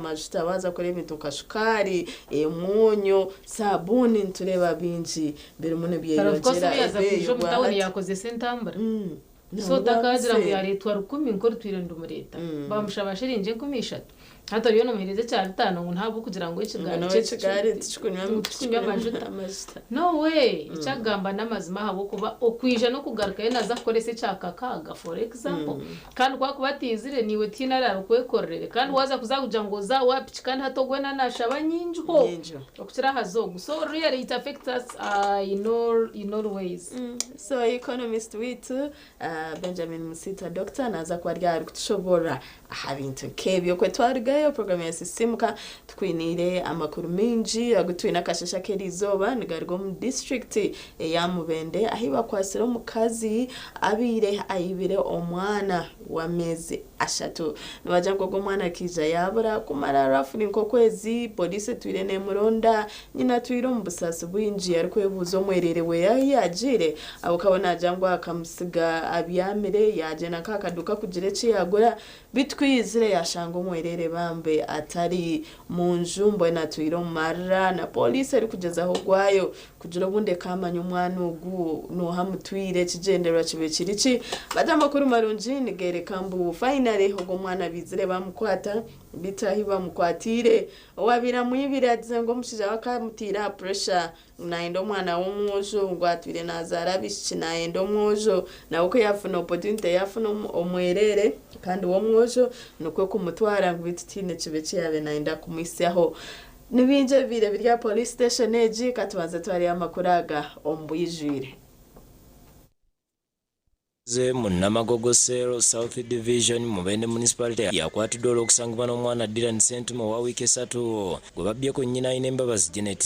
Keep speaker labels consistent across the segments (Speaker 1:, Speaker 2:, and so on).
Speaker 1: amajuta waaza kureeba ebintu nka shukaari, omwonyo, saabuuni nitureeba bingi birimu
Speaker 2: But of course
Speaker 1: nibyeyongyera
Speaker 2: obu yaaza
Speaker 1: ebeeyi
Speaker 2: kwija omu tawuni
Speaker 1: obwahati.
Speaker 2: yaakozesa entambura. So otakaagira ngu yaareetwa rukumi nk'orutwire nirumureeta. Baamushaba shiringi 3000. Hati oriyo noomuheereza ekya bitaano ngu n'ahabw'okugira ngu
Speaker 1: Ngu
Speaker 2: ekigaari
Speaker 1: nawe
Speaker 2: kye
Speaker 1: ekigaari tikikunywa
Speaker 2: ngu tikikunywa amajuta.
Speaker 1: amajuta.
Speaker 2: No way! Eki akugamba n'amazima ahabw'okuba okwija n'okugarukayo naaza kukoresa ekya kakaaga for example. Kandi ku akuba atiizire naiwe tihaine araabikwekorerere. Kandi waaza kuza kugira ngu oze aha wa piki kandi hati ogwo weena naashaba nyingiho
Speaker 1: Nyingiho.
Speaker 2: okukira aha z'ogu. So really it affects us in all in all ways.
Speaker 1: So economist waitu Benjamin Musiita Doctor naaza kuba ari arikutushoboorora aha bintu nk'ebyo. Kwe twarugayo puroguraamu ya Sisiimuka tukwiniire amakuru maingi agu twine akasheeshe ak'eriizooba nigaruga omu disiturikiti eya Mubende ahi bakwatsire omukazi abaire aibire omwana w'ameezi ashatu. Nibagira ngu ogwo omwana akaija yaabura kumara roughly nk'okwezi, pooriisi etwire neemuronda, nyina atwire omu busaasi bwingi arikwebuuza omwereere we ahu yaagiire ahabw'okuba naagira ngu akamutsiga abyamire yaagyenda nk'aha kaduuka kugira eki yaagura beitu ku yaizire yaashanga omwereere bambe atari mu nju mbwenu atwire omu marira na pooriisi erikugyezaho ogwayo Kugira obundi ekaamanya omwana ogu nooha amutwire, ekigyendererwa kibe kiri ki. But amakuru marungi nigereka mbu finally ogwo omwana baizire bamukwata, beitu ahi bamukwatiire owabaire amwibire agize ngu omushaija we akamutiire aha pressure ngu nayenda omwana w'omwojo ngu atwire nazaara abaishiki nayenda omwojo, nawe kuyafuna opportunity yafuna omwereere kandi w'omwojo nikwo kumutwara ngu beitu tihaine kibi ekiyabaire nayenda kumuhitsyaho. Ni bingi ebibaire biri aha Police Station egi, ka tubanze twareyo amakuru aga omu bwijwire.
Speaker 3: Omutuuze mu Namagogo Cell, South Division, Mubende Municipality yakwatiddwa olw'okusangibwa n'omwana Dylan Ssentume owa wiiki esatu gwe babbye ku nnyina Ainembabazi Janet.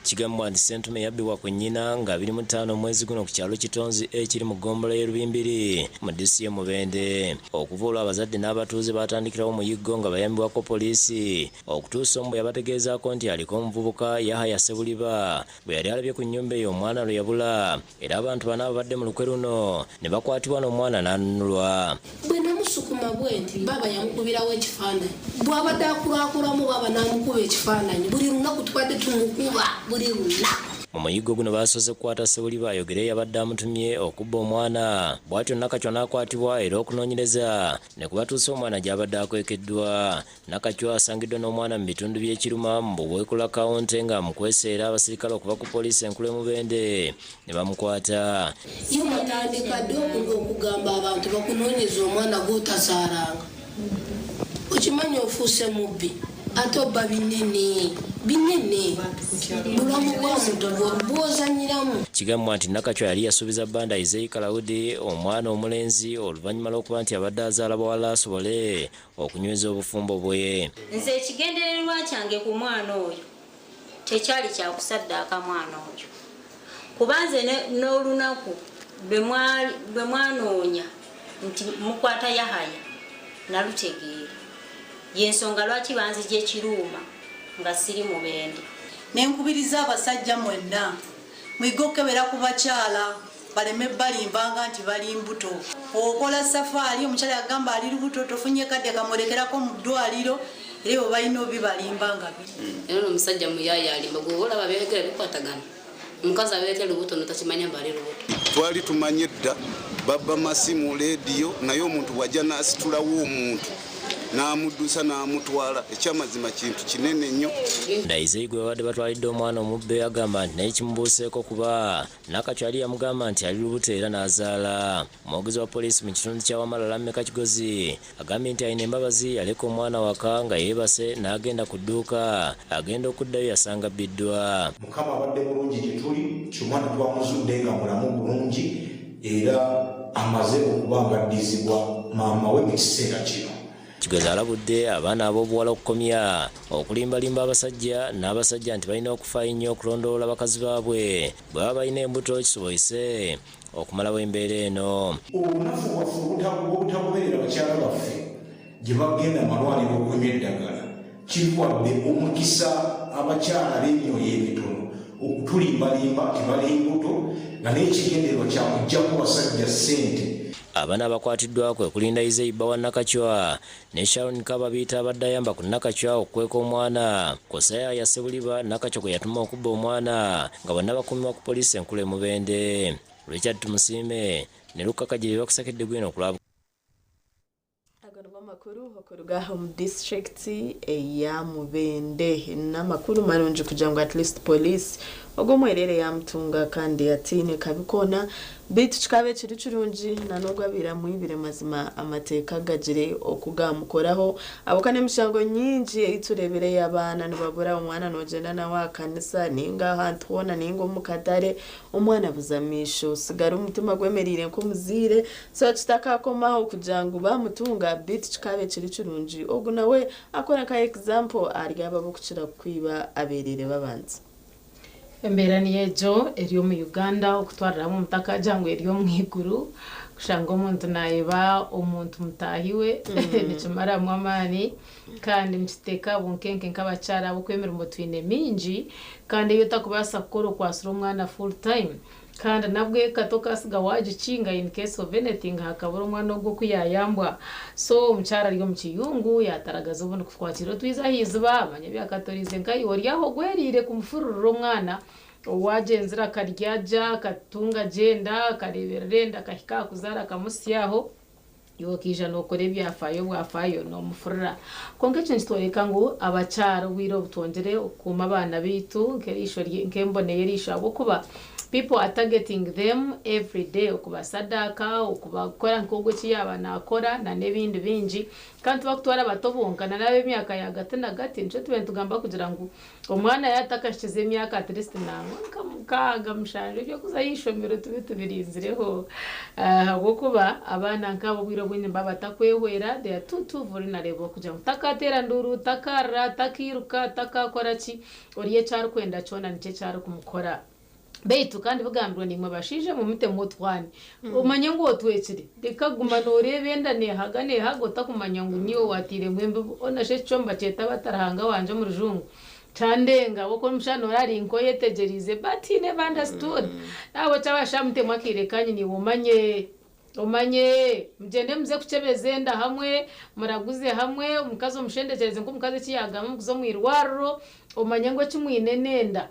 Speaker 3: Kigambibwa nti Ssentume yabbibwa ku nnyina nga 25 omwezi guno ku kyalo Kitonzi A ekiri mu ggombolola y'e Lubimbiri mu disitulikiti y'e Mubende. Okuva olwo abazadde n'abatuuze baatandikirawo omuyiggo nga bayambibwako poliisi Okutuusa omu bwe yabategeezaako nti aliko omuvubuka Yahaya Ssebuliba gwe yali alabye ku nnyumba eyo omwana lwe yabula era abantu bana ababadde mu lukwe luno ne bakwatibwa n'omwana n'anunulwa.
Speaker 4: Bwe namusukuma bwenti baaba yamukubirawo ekifaananyi. Bw'abadde akulakulamu baaba n'amukuba ekifaananyi. Buli lunaku tubadde tumukuba buli lunaku.
Speaker 3: Mu muyiggo guno baasoose kukwata Ssebuliba ayogere eyabadde amutumye okubba omwana bwatyo Nakacwa n'akwatibwa era okunoonyereza ne kubatuusa omwana gy'abadde akwekeddwa. Nakacwa asangiddwa n'omwana mu bitundu by'e Kiruma mu Buweekula County ng'amukwese era abasirikale okuva ku poliisi enkulu e Mubende ne bamukwata.
Speaker 4: Ye watandika ddi okugamba abantu bakunoonyeze omwana gw'otazaalanga? Okimanyi ofuuse mubbi ate obba binene binene. Bulamu bwa muntu bw'ozannyiramu.
Speaker 3: Kigambibwa nti Nakacwa yali yasuubiza Banda Isaiah Kalaudi omwana omulenzi oluvannyuma lw'okuba nti abadde azaala bawala asobole okunyweza obufumbo bwe.
Speaker 5: Nze ekigendererwa kyange ku mwana oyo tekyali kya kusaddaaka mwana oyo kuba nze n'olunaku lwe mwanoonya nti mukwata Yahaya nalutegeera y'ensonga lwaki banzigya e Kiruuma nga siri Mubende.
Speaker 6: Ne nkubiriza abasajja mwenna muyige okukebera ku bakyala. Baleme balimbanga nti bali mbuto. Okola safaali omukyala yagamba ali lubuto tofunye kadde kamwerekerako mu ddwaliro era ebyo balina obibalimba nga bi.
Speaker 7: Era ono omusajja muyaye alimba gwe olaba byayogera bikwatagana omukazi abeera lubuto notakimanya mbu ali lubuto.
Speaker 8: Twali tumanyi edda babba masimu, leediyo naye omuntu bw'ajja n'asitulawo omuntu n'amuddusa n'amutwala ekyamazima kintu kinene nnyo.
Speaker 3: Ndayizei gwe babadde batwalidde omwana omubbe agamba nti naye kimubuuseeko kuba Nakacwa yali yamugamba nti ali lubuto era n'azaala. Omwogezi wa poliisi mu kitundu kya Wamala Lameka Kigozi agambye nti Ainembabazi yaleka omwana waka nga yeebase n'agenda ku dduuka agenda okuddayo yasanga abbiddwa.
Speaker 9: Mukama abadde mulungi gye tuli nti omwana twamuzudde nga mulamu bulungi era amaze okuba nga addizibwa maama we mu kiseera kino.
Speaker 3: Kigozi alabudde abaana ab'obuwala okukomya okulimbalimba abasajja n'abasajja nti balina okufaayo ennyo okulondoola bakazi baabwe bwe baba balina embuto kisobozese okumalawo embeera eno.
Speaker 9: Obunafu bwaffe obutagoberera bakyala baffe gye bagenda malwaliro okunywa eddagala kituwadde omukisa abakyala ab'emyoyo emitono okutulimbalimba nti bali mbuto nga n'ekigendererwa kya kuggyako basajja ssente.
Speaker 3: Abana abakwatiddwa kwe kuli Ndaize bba wa Nakacwa ne Sharon Kababiita abadde ayamba ku Nakacwa okukweka omwana kw'ossa Yahaya Ssebuliba Nakacwa gwe yatuma okubba omwana nga bonna bakuumibwa ku poliisi enkulu e Mubende. Richard Tumusiime ne Lukka Kagye be bakusakedde bwino ku lwa
Speaker 1: Ago nigo makuru okuruga omu disiturikiti eya Mubende. N'amakuru marungi kugira ngu at least police ogwo omwereere yamutunga kandi ataine kabi koona. Beitu kikaba ekiri kirungi na n'ogu abaire amwibire mazima amateeka gagire oku gamukoraho ahabw'okuba n'emishango nyingi ei tureebire ey'abaana nibabura, omwana nogyenda nawe aha kanisa ninga ahantu hoona ninga omu katare Omwana abuza amaisho, osigara omutima gwemereire nk'omuzaire, so kitakakomaho kugira ngu bamutunga beitu kikaaba ekiri kirungi ogu nawe akora nka example ahari abo abokukira kukwiba abereere babanza.
Speaker 2: Embeera niyo egyo eri omu Uganda okutwarira hamwe mutakagira ngu eri omu iguru kushanga omuntu nayeba omuntu mutaahi we nikimaramu amaani. Kandi nikituteeka aha bunkenke nk'abakyara ahabw'okuba emirimo twine mingi kandi ei otakubaasa kukora okwatsire omwana full time. Kandi nabwo eka tokaasiga waagikinga in case of anything hakabura omwana ogwo oku yaayambwa. So omukyara ari omu kiyungu yaataragaza obundi kutwakira otwize aha iziba manya ebyakatoriize nkaiwe ori aho ogweriire kumufururira omwana owaagyenzire akarya gye akatunga gye enda akareeberera enda akahika aha kuzaara akamutsya aho. Iwe okaija nookora ebyafaayo bwafaayo noomufurira. Kwonka ekyo nikitworeka ngu abakyara obwire obu twongyere okukuuma abaana baitu nk'eriisho nk'embone y'eriisho ahabw'okuba people are targeting them everyday okubasadaaka, okubakora nk'ogwo eki yaaba naakora na n'ebindi bingi. Kandi tibakutwara abato bonka na n'ab'emyaka ya gati na gati. Nikyo tubaire nitugamba kugira ngu omwana yaaba atakahikize emyaka at least nangwa nka mukaaga mushanju eby'okuza aha ishomero tube tubirinzireho ahabw'okuba abaana nk'abo obwire obwingi nibaba batakwehwera they are too too vulnerable kugira ngu takateera nduuru, takarira, takairuka, takakora ki, ori eki arikwenda kyona nikyo eki arikumukora. Beitu kandi bigambirwe naimwe bashaija mwe mutemu otwani, omanye ngu otwekire. Reka kuguma nooreeba enda neehaga neehaga otakumanya ngu niiwe waatairemu embibo. Hoona shi ekicwa nibakyeta bata Ruhanga wangye omu rujungu? Kyandenga ahabw'okuba omushana ori ari nk'oyetegyereize but he never understood. N'ahabw'ekyo abashaija mutemu akaire kanyu naiwe omanye. Omanye! Mugyende muze kukyebeza enda hamwe, muraguze hamwe, omukazi omushendekyereze nk'omukazi eki yaagamba mukuza omu irwariro, omanye ngu eki mwine n'enda.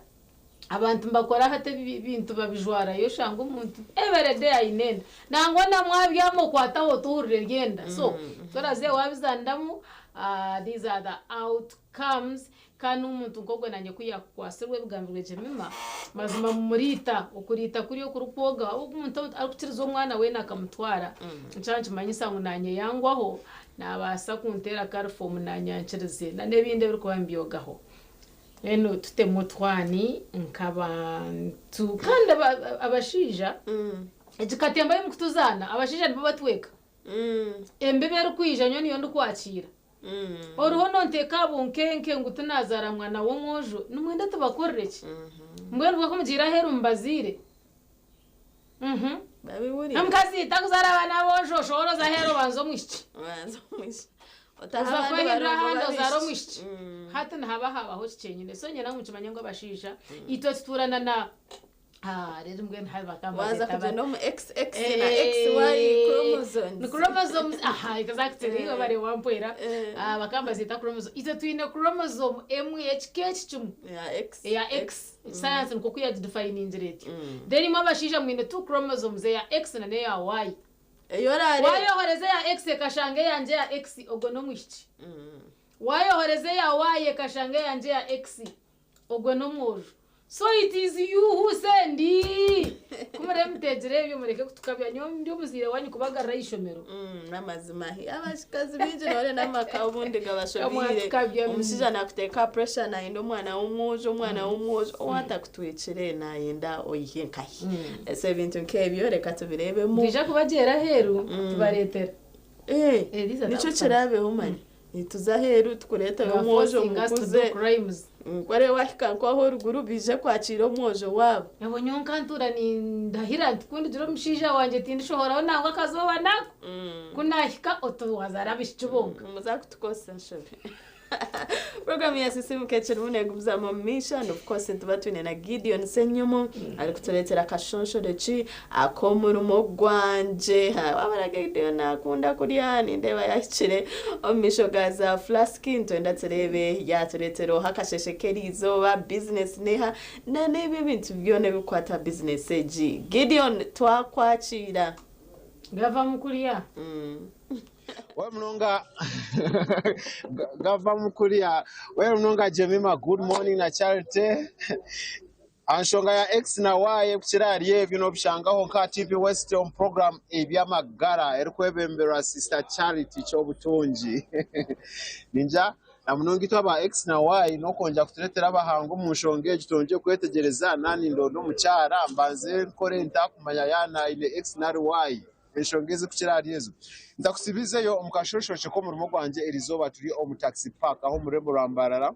Speaker 2: Abantu nibakora hati ebintu babijwarayo oshanga omuntu everyday aine enda nangwa na mwabyama okwataho otuhurira eri enda so toraze wabizaniramu these are the outcomes kandi omuntu nkogwe nanye kuyakukwasirwe ebigambirwe Jemima mazima mumuriita okuriita kuriya okurikwoga omuntu arikukiriza omwana weena akamutwara nikyaba nikimanyisa ngu nanye yangwaho nabaasa kuntera karifomu nanyankirize nanebindi ebirikuba nibyogaho. Mbwenu tutemu otwani nk'abantu kandi abashaija egi katemba ei murikutuzaana abashaija nibo batweka. Embibo erikwija nyowe niyo ndikwakiira. Oriho nonteeka aha bunkenke ngu tinazaara mwana w'omwojo nimwenda tubakorere ki? Mbwenu bwo ku mugiire aheeru mubaziire? Omukazi takuzaara abaana aboojo oshohore oze aheeru obanze omwishiki. Oza kwehindura ahandi ozaare omwishiki. Hati nihaba habaho ki kyenyine. So nyenda ngu mukimanye ngu abashaija itwe tutuurana na reero mbwenu hati bakaba
Speaker 1: Waaza
Speaker 2: nibabeeta
Speaker 1: kugyenda
Speaker 2: bata?
Speaker 1: omu XX na XY chromosomes.
Speaker 2: Ni chromosomes aha exactly webare wampwera. Bakaba nibazeeta chromosomes. Itwe twine chromosome emwe ekika eki kimwe.
Speaker 1: Eya X.
Speaker 2: Eya X. Science nikwo oku yagidefiningire etyo. Then imwe abashaija mwine two chromosomes eya X na n'eya Y.
Speaker 1: Ei orareeba.
Speaker 2: Waayohoreza eya X ekashanga eyangye eya X, ogwo n'omwishiki. Waayohoreza eya Y ekashanga eyangye eya X, ogwo n'omwojo. So it is you who send! Ku murebe muteegire ebyo mureke kutukabya. Nyowe ndi omuzaire waanyu kubagarura aha ishomero.
Speaker 1: N'amazima hi abakazi baingi noreeba n'amaka obundi gabashobeire.
Speaker 2: Mwatukabya.
Speaker 1: Omushaija nakuteeka aha pressure nayenda omwana w'omwojo omwana w'omwojo ou atakutwekire nayenda oyihe nkahi. So ebintu nk'ebyo reka tubireebemu.
Speaker 2: Nitwija kubagyera aheeru tubareetere.
Speaker 1: Eh,
Speaker 2: Eh, these are the
Speaker 1: nikyo
Speaker 2: outcomes.
Speaker 1: kiraabeho manya. Nituza aheeru tukureetere
Speaker 2: You are
Speaker 1: omwojo
Speaker 2: forcing us to do
Speaker 1: omukuze.
Speaker 2: crimes.
Speaker 1: Kore wahika nk'aho oruguru baije kwakiira omwojo waabo.
Speaker 2: Nabwo nyowe nkantuura nindahira nti ku ndigira omushaija wangye tindishohoraho nangwa akazooba nako. Ku naahika oti wazaara abaishiki bonka.
Speaker 1: Muza kutukozesa enshobi. Programu ya Sisimuka ekirimu neegumizamu omu maisho and of course nituba twine na Gideon Ssenyomo arikutureetera akashonshoreki ak'omurimo gwangye. Ha, Wabara Gideon akunda kurya nindeeba yahikire omu maisho ga za flask nitwenda tureebe yaatureetera oha akasheshe k'eriizooba business neha na n'ebyo ebintu byona ebikukwata aha business egi. Gideon twakwakiira.
Speaker 2: Gava mu kurya.
Speaker 10: Webale munonga gava mukurya webale munonga Jemima good morning na Charity aha nshonga ya X na Y ekukira ahari ebyo nobishangaho nka TV West omu program Ebyamagara erikwebemberwa Sister Charity Kyobutungi ningira na munonga itwe aba X na Y n'okwongyera kutureetera abahangu omu nshonga egi twongye kwetegyereza naaba nindonda omukyara mbanze nkore nta kumanya yaaba aine X nari Y. Enshonga ezirikukira ahari ezo. Ntakutsibizeyo omu kashoshokye k'omurimo gwangye erizooba turi omu Taxi Park aho omu rurembo rwa Mbarara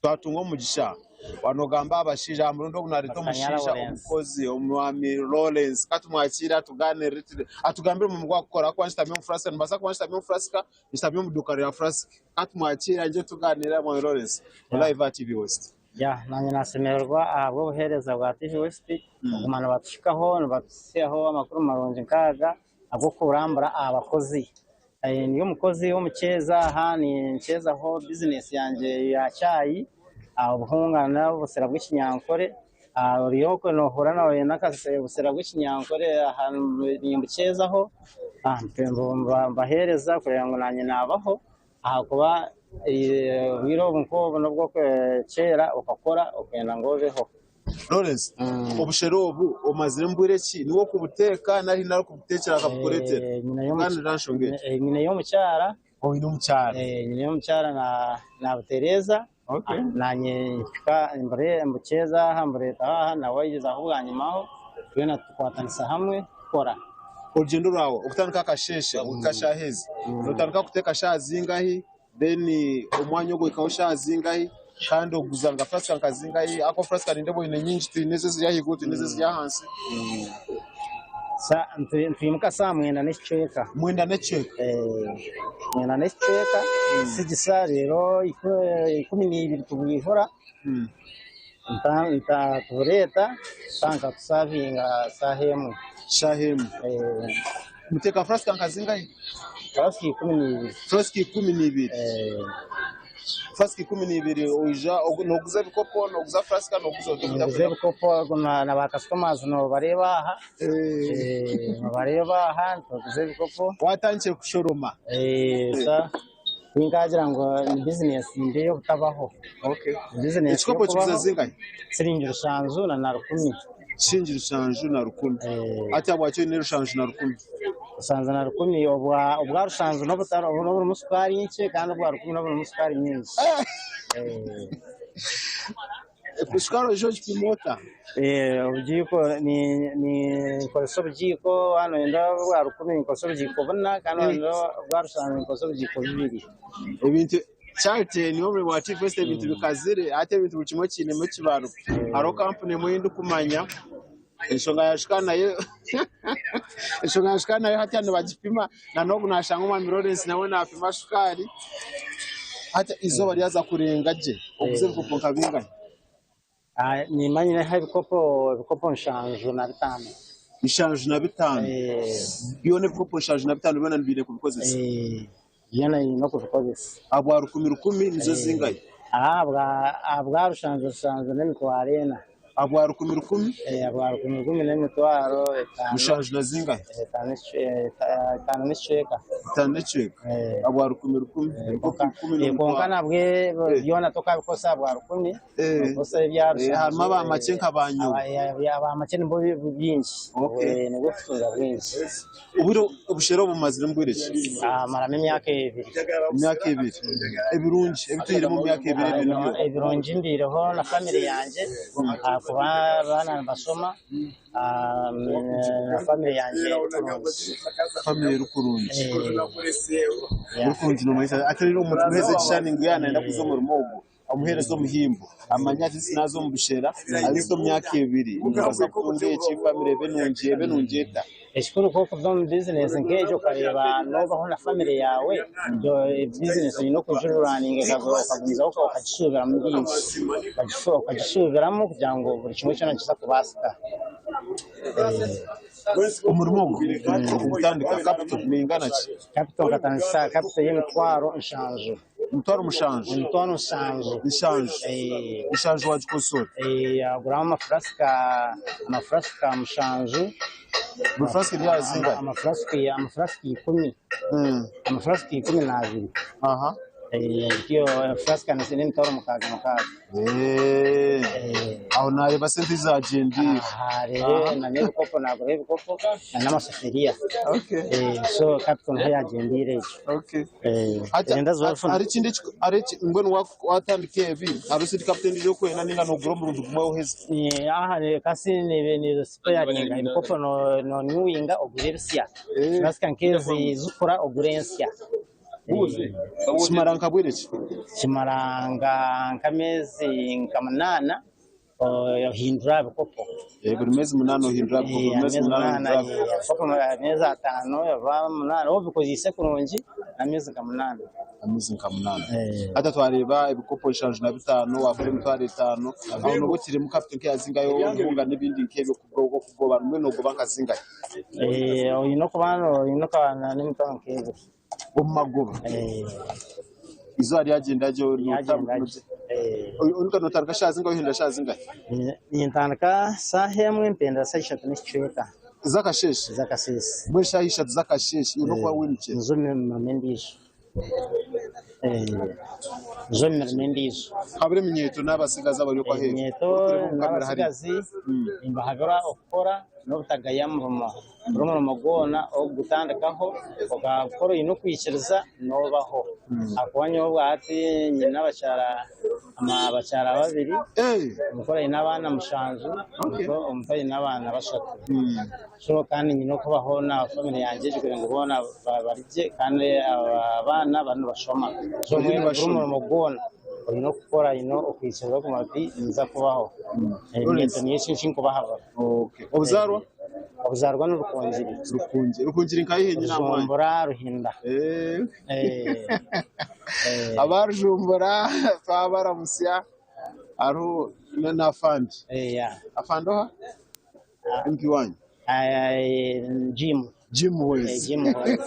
Speaker 10: twatunga omugisha waaba nogamba aha bashaija aha murundi ogu nareeta omushaija omukozi omwami Lawrence katumwakiire atuganirire atugambire omurimo ogu arikukora ahakuba nshutami omu furasika nimbaasa kuba nshutami omu furasika nshutami omu duuka rya furasika katumwakiire aije tuganire mwami Lawrence ori live aha TV West.
Speaker 11: Ya, nanye nasemererwa ahabw'obuheereza bwa TV West kuguma nibatuhikaho nibatuhitsyaho amakuru marungi nk'aga ag'okurambura aha bakozi. Eh, Ndi omukozi w'omukyeza aha ninkyezaho bizinesi yangye ya chai, ah, obuhunga n'obusera bw'ekinyankore. Ah, ori okwe nohura noyenda obusera bw'ekinyankore aha nimbukyezaho, ah, mbaheereza kureeba ngu nanye nabaho. Ahakuba obwire obu nk'obu n'obw'okwekyera okakora okwenda ngu obeho.
Speaker 10: Lawrence, Obushera obu omazire mbwire ki? Niiwe orikubuteeka nari haine orikubuteekyera akabukureetera? Tugaaniire aha nshonga egyo.
Speaker 11: Nyineyo omukyara.
Speaker 10: Oine omukyara?
Speaker 11: Nyineyo omukyara naabutereeza. Naanye mpika mbukyeza aha mbureetaho aha nawe aijaho bwanyimaho twena tukwatanisa hamwe kukora.
Speaker 10: Orugyendo rwawe okutandika akasheeshe okuhika shaaha ezi, notandika kuteeka shaaha zingahi then omwanya ogwo ohikaho shaaha zingahi kandi oguza nka flasika nka zingahi ahakuba flasika nindeeba oine nyingi twine ezo eziri ahaiguru twine ezo eziri ahansi.
Speaker 11: Nitwimuka saaha mwenda n'ekicweka.
Speaker 10: Mwenda n'ekicweka?
Speaker 11: Mwenda n'ekicweka tsigisa reero 12 tubwihura tubureeta tutandika kusavinga saaha emwe.
Speaker 10: Shaaha emwe. Muteeka flasika nka zingahi?
Speaker 11: Flasika 12.
Speaker 10: Flasika 12. Flasika 12 oija noguza ebikopo, noguza flasika, noguza ota?
Speaker 11: Niguza ebikopo na ba customers nobareeba aha, nobareeba aha nitubaguza ebikopo.
Speaker 10: Watandikire kushoroma?
Speaker 11: Tinkagira ngu ni bizinesi mbi ey'obutabaho. Bizinesi
Speaker 10: Ekikopo okiguza zingahi?
Speaker 11: Siringi rushanju na rukumi.
Speaker 10: Siringi rushanju na rukumi. Hati ahabwaki oine rushanju na rukumi?
Speaker 11: Rushanju na rukumi obwa rushanju n'oburimu sukaari nkye kandi obwa rukumi n'oburimu sukaari nyingi.
Speaker 10: Sukaari oija ogipima ota?
Speaker 11: Obugiiko ninkozesa obugiiko waaba noyenda obwa rukumi ninkozesa obugiiko buna kandi waaba noyenda obwa rushanju ninkozesa obugiiko bubiri.
Speaker 10: Ebintu Charity niwe omurimo wa TV West ebintu bikazire hati ebintu buri kimwe kiinemu ekibaro. Hariho kampuni emwe ei ndikumanya enshonga ya shukaari nayo enshonga ya shukaari nayo hati nibagipima na n'ogu naashanga omwami Lawrence nawe naapima shukaari. Hati eizooba ryaza kurenga gye oguze ebikopo nka bingahi?
Speaker 11: Nimba nyineho ebikopo ebikopo 75.
Speaker 10: 75? Byona ebikopo 75 byona nibiine kubikozesa?
Speaker 11: Byona biine okubikozesa.
Speaker 10: Ahabwa rukumi rukumi nizo zingahi?
Speaker 11: Ahabwa rushanju rushanju n'emitwaro ena.
Speaker 10: Ahabwa rukumi rukumi?
Speaker 11: Ahabwa rukumi rukumi n'emitwaro etaano.
Speaker 10: Mushanju na zingahi?
Speaker 11: Etaano n'ekicweka.
Speaker 10: Etaano n'ekicweka? Ahabwa rukumi rukumi? Ebikopo ikumi n'omutwaro.
Speaker 11: Kwonka nabwe byona tokabikozesa ahabwa rukumi. Nokozesa ebya rushanju.
Speaker 10: Harimu aba makye nka ba nyowe.
Speaker 11: Aba makye nibo bingi. Nibwo kutunga bwingi.
Speaker 10: Obwire obushera obu bumazire bwire ki?
Speaker 11: Maramu emyaka ebiri.
Speaker 10: Emyaka ebiri. Ebirungi ebi twihiremu omu myaka ebiri ebyo nibyo?
Speaker 11: Ebirungi mbaireho na famire yangye ahakuba abaana nibashoma na famire yangye eri kurungi.
Speaker 10: Famire eri kurungi. Eri kurungi nomanyisa ati rero omuntu muheereze ekishushani ngu yaaba nayenda kuza omurimo ogu Omuheereza omuhimbo amanye ati naaza omu bushera, ahitsya omu myaka ebiri nimbaasa kutunga eki, famire ebe nungi, ebe nungi eta?
Speaker 11: Ekikuru nk'okuza omu bizinesi nk'egyo okareeba noobaho na famire yaawe, egyo bizinesi oine okugiruraninga okagumizaho okagishuubiramu bingi, okagishuubiramu kugira ngu buri kimwe kyona nikiza kubaasika.
Speaker 10: Omurimo ogu okugutandika capital neingana ki?
Speaker 11: Capital nkatandikisa capital y'emitwaro nshanju.
Speaker 10: Emitwaro mushanju?
Speaker 11: Emitwaro nshanju.
Speaker 10: Nshanju. Nshanju wagikozesa ota?
Speaker 11: Naguramu amafurasika amafurasika mushanju.
Speaker 10: Buri furasika eri aha zingahi?
Speaker 11: Amafurasika 10. Amafurasika 12. Furasika n'emitwaro mukaaga mukaaga.
Speaker 10: Aho nareeba sente ei zagyendeire.
Speaker 11: Aha na n'ebikopo naguraho ebikopo na n'amasafuriya. So capital niho yagyendeire egyo.
Speaker 10: Hariho ekindi mbwenu watandika ebi hariho esindi capital endiijo ei orikwenda ninga nogura omurundi gumwe oheza?
Speaker 11: Aha kasi nisipeyaringa ebikopo nonyuwinga ogura ebisya. Furasika nk'ezi zikura ogura ensya.
Speaker 10: Kimara nka bwire ki?
Speaker 11: Kimara nk'ameezi nka munaana ohindura aha bikopo.
Speaker 10: Buri meezi munaana ohindura aha bikopo, buri meezi munaana ohindura aha bikopo.
Speaker 11: Ebikopo ameezi ataano oba munaana waaba obikozeise kurungi n'ameezi nka munaana.
Speaker 10: Ameezi nka munaana. Hati twareeba ebikopo 75 waakora emitwaro etaano, aho nooba otairemu capital nk'eya zingahi obuhunga n'ebindi nk'ebyo okugoba mbwenu noogoba nka zingahi?
Speaker 11: Oine okuba oine n'emitwaro nk'ebiri.
Speaker 10: Omu magoba? Eizooba ryagyenda gye oimuka nootandika shaaha zingahi ohendera shaaha zingahi?
Speaker 11: Nintandika shaaha emwe mpendera shaaha ishatu n'ekicweka.
Speaker 10: Ez'akasheeshe?
Speaker 11: Ez'akasheeshe.
Speaker 10: Mbwenu shaaha ishatu z'akasheeshe oine okuba waimukire?
Speaker 11: Nza omu mirimo endiijo. Nza omu mirimo endiijo.
Speaker 10: Habura eminyeeto n'abatsigazi abari okwo aheeru?
Speaker 11: Eminyeeto n'abatsigazi nimbahabura okukora n'obutagaya murimo. Buri omurimo gwona orikugutandikaho okagukora oine okwikiriza noobaho. Ahakuba nyowe obwahati nyine abakyara babiri, omukuru aine abaana mushanju, omuto aine abaana bashatu. So kandi nyine okubaho na famire yangye kugira ngu boona bari gye kandi abaana bariyo nibashoma. So mbwenu buri omurimo gwona oine okukora oine okwikiriza okumanya oti ninza kubaho. Eminyeeto niyo eki ndikubahabura.
Speaker 10: Obuzaarwa?
Speaker 11: Obuzaarwa ni Rukungiri.
Speaker 10: Rukungiri. Rukungiri nka hihi nyine aha mwanya?
Speaker 11: Rujumbura, Ruhinda.
Speaker 10: Aba Rujumbura twabaramutsya hariho na Afande. Afande oha? MP wanyu?
Speaker 11: Jim.
Speaker 10: Jim Muhwezi.
Speaker 11: Jim Muhwezi.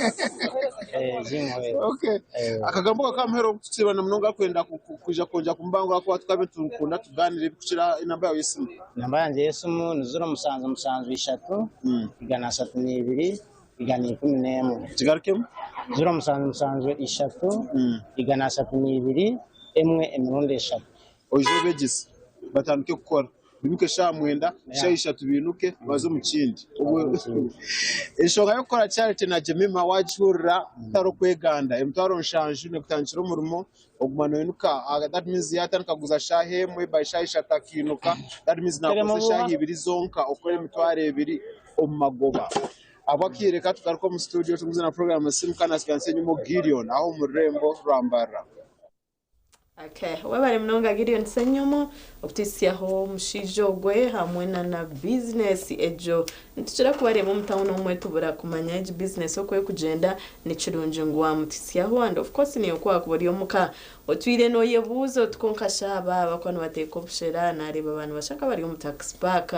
Speaker 11: Jim Muhwezi.
Speaker 10: Okay. Akagambo ako ak'aha muheru okututsiibana munonga arikwenda kwija kwongyera kumubangura ahakuba tukabe nitukunda tugaaniire ebirikukira enamba yaawe y'esimu.
Speaker 11: Enamba yangye y'esimu ni ziro mushanju mushanju ishatu, 322, 111.
Speaker 10: Kigarukemu.
Speaker 11: Ziro mushanju mushanju ishatu, 322, emwe emirundi eshatu.
Speaker 10: Oije obegyese batandike kukora. Biimuke shaaha mwenda, shaaha ishatu biinuke baze omu kindi. Enshonga y'okukora Charity na Jemima waagihurira kutari okweganda. Emitwaro nshanju neekutandikira omurimo oguma noinuka. That means yaatandika kuguza shaaha emwe by shaaha ishatu akainuka, that means naakozesa eshaaha ibiri zonka okukora emitwaro ebiri omu magoba. Ahabw'akaire ka tugaruke omu studio tugumize na puroguraamu Simuka na Siganisa Enyima Gideon aha omu rurembo rwa Mbarara.
Speaker 1: Okay, webare munonga Gideon Ssenyomo okutuhitsyaho omushaija ogwe hamwe na na bizinesi egyo. Nitukira kubareeba omu tawuni omwe tubura kumanya egi bizinesi oku erikugyenda. Nikirungi ngu wamutuhitsyaho and of course naiwe ku wakuba ori omuka otwire noyebuuza oti kwonka shi aba abakuba nibateeka obushera nareeba abantu bashusha nkabari omu taxi park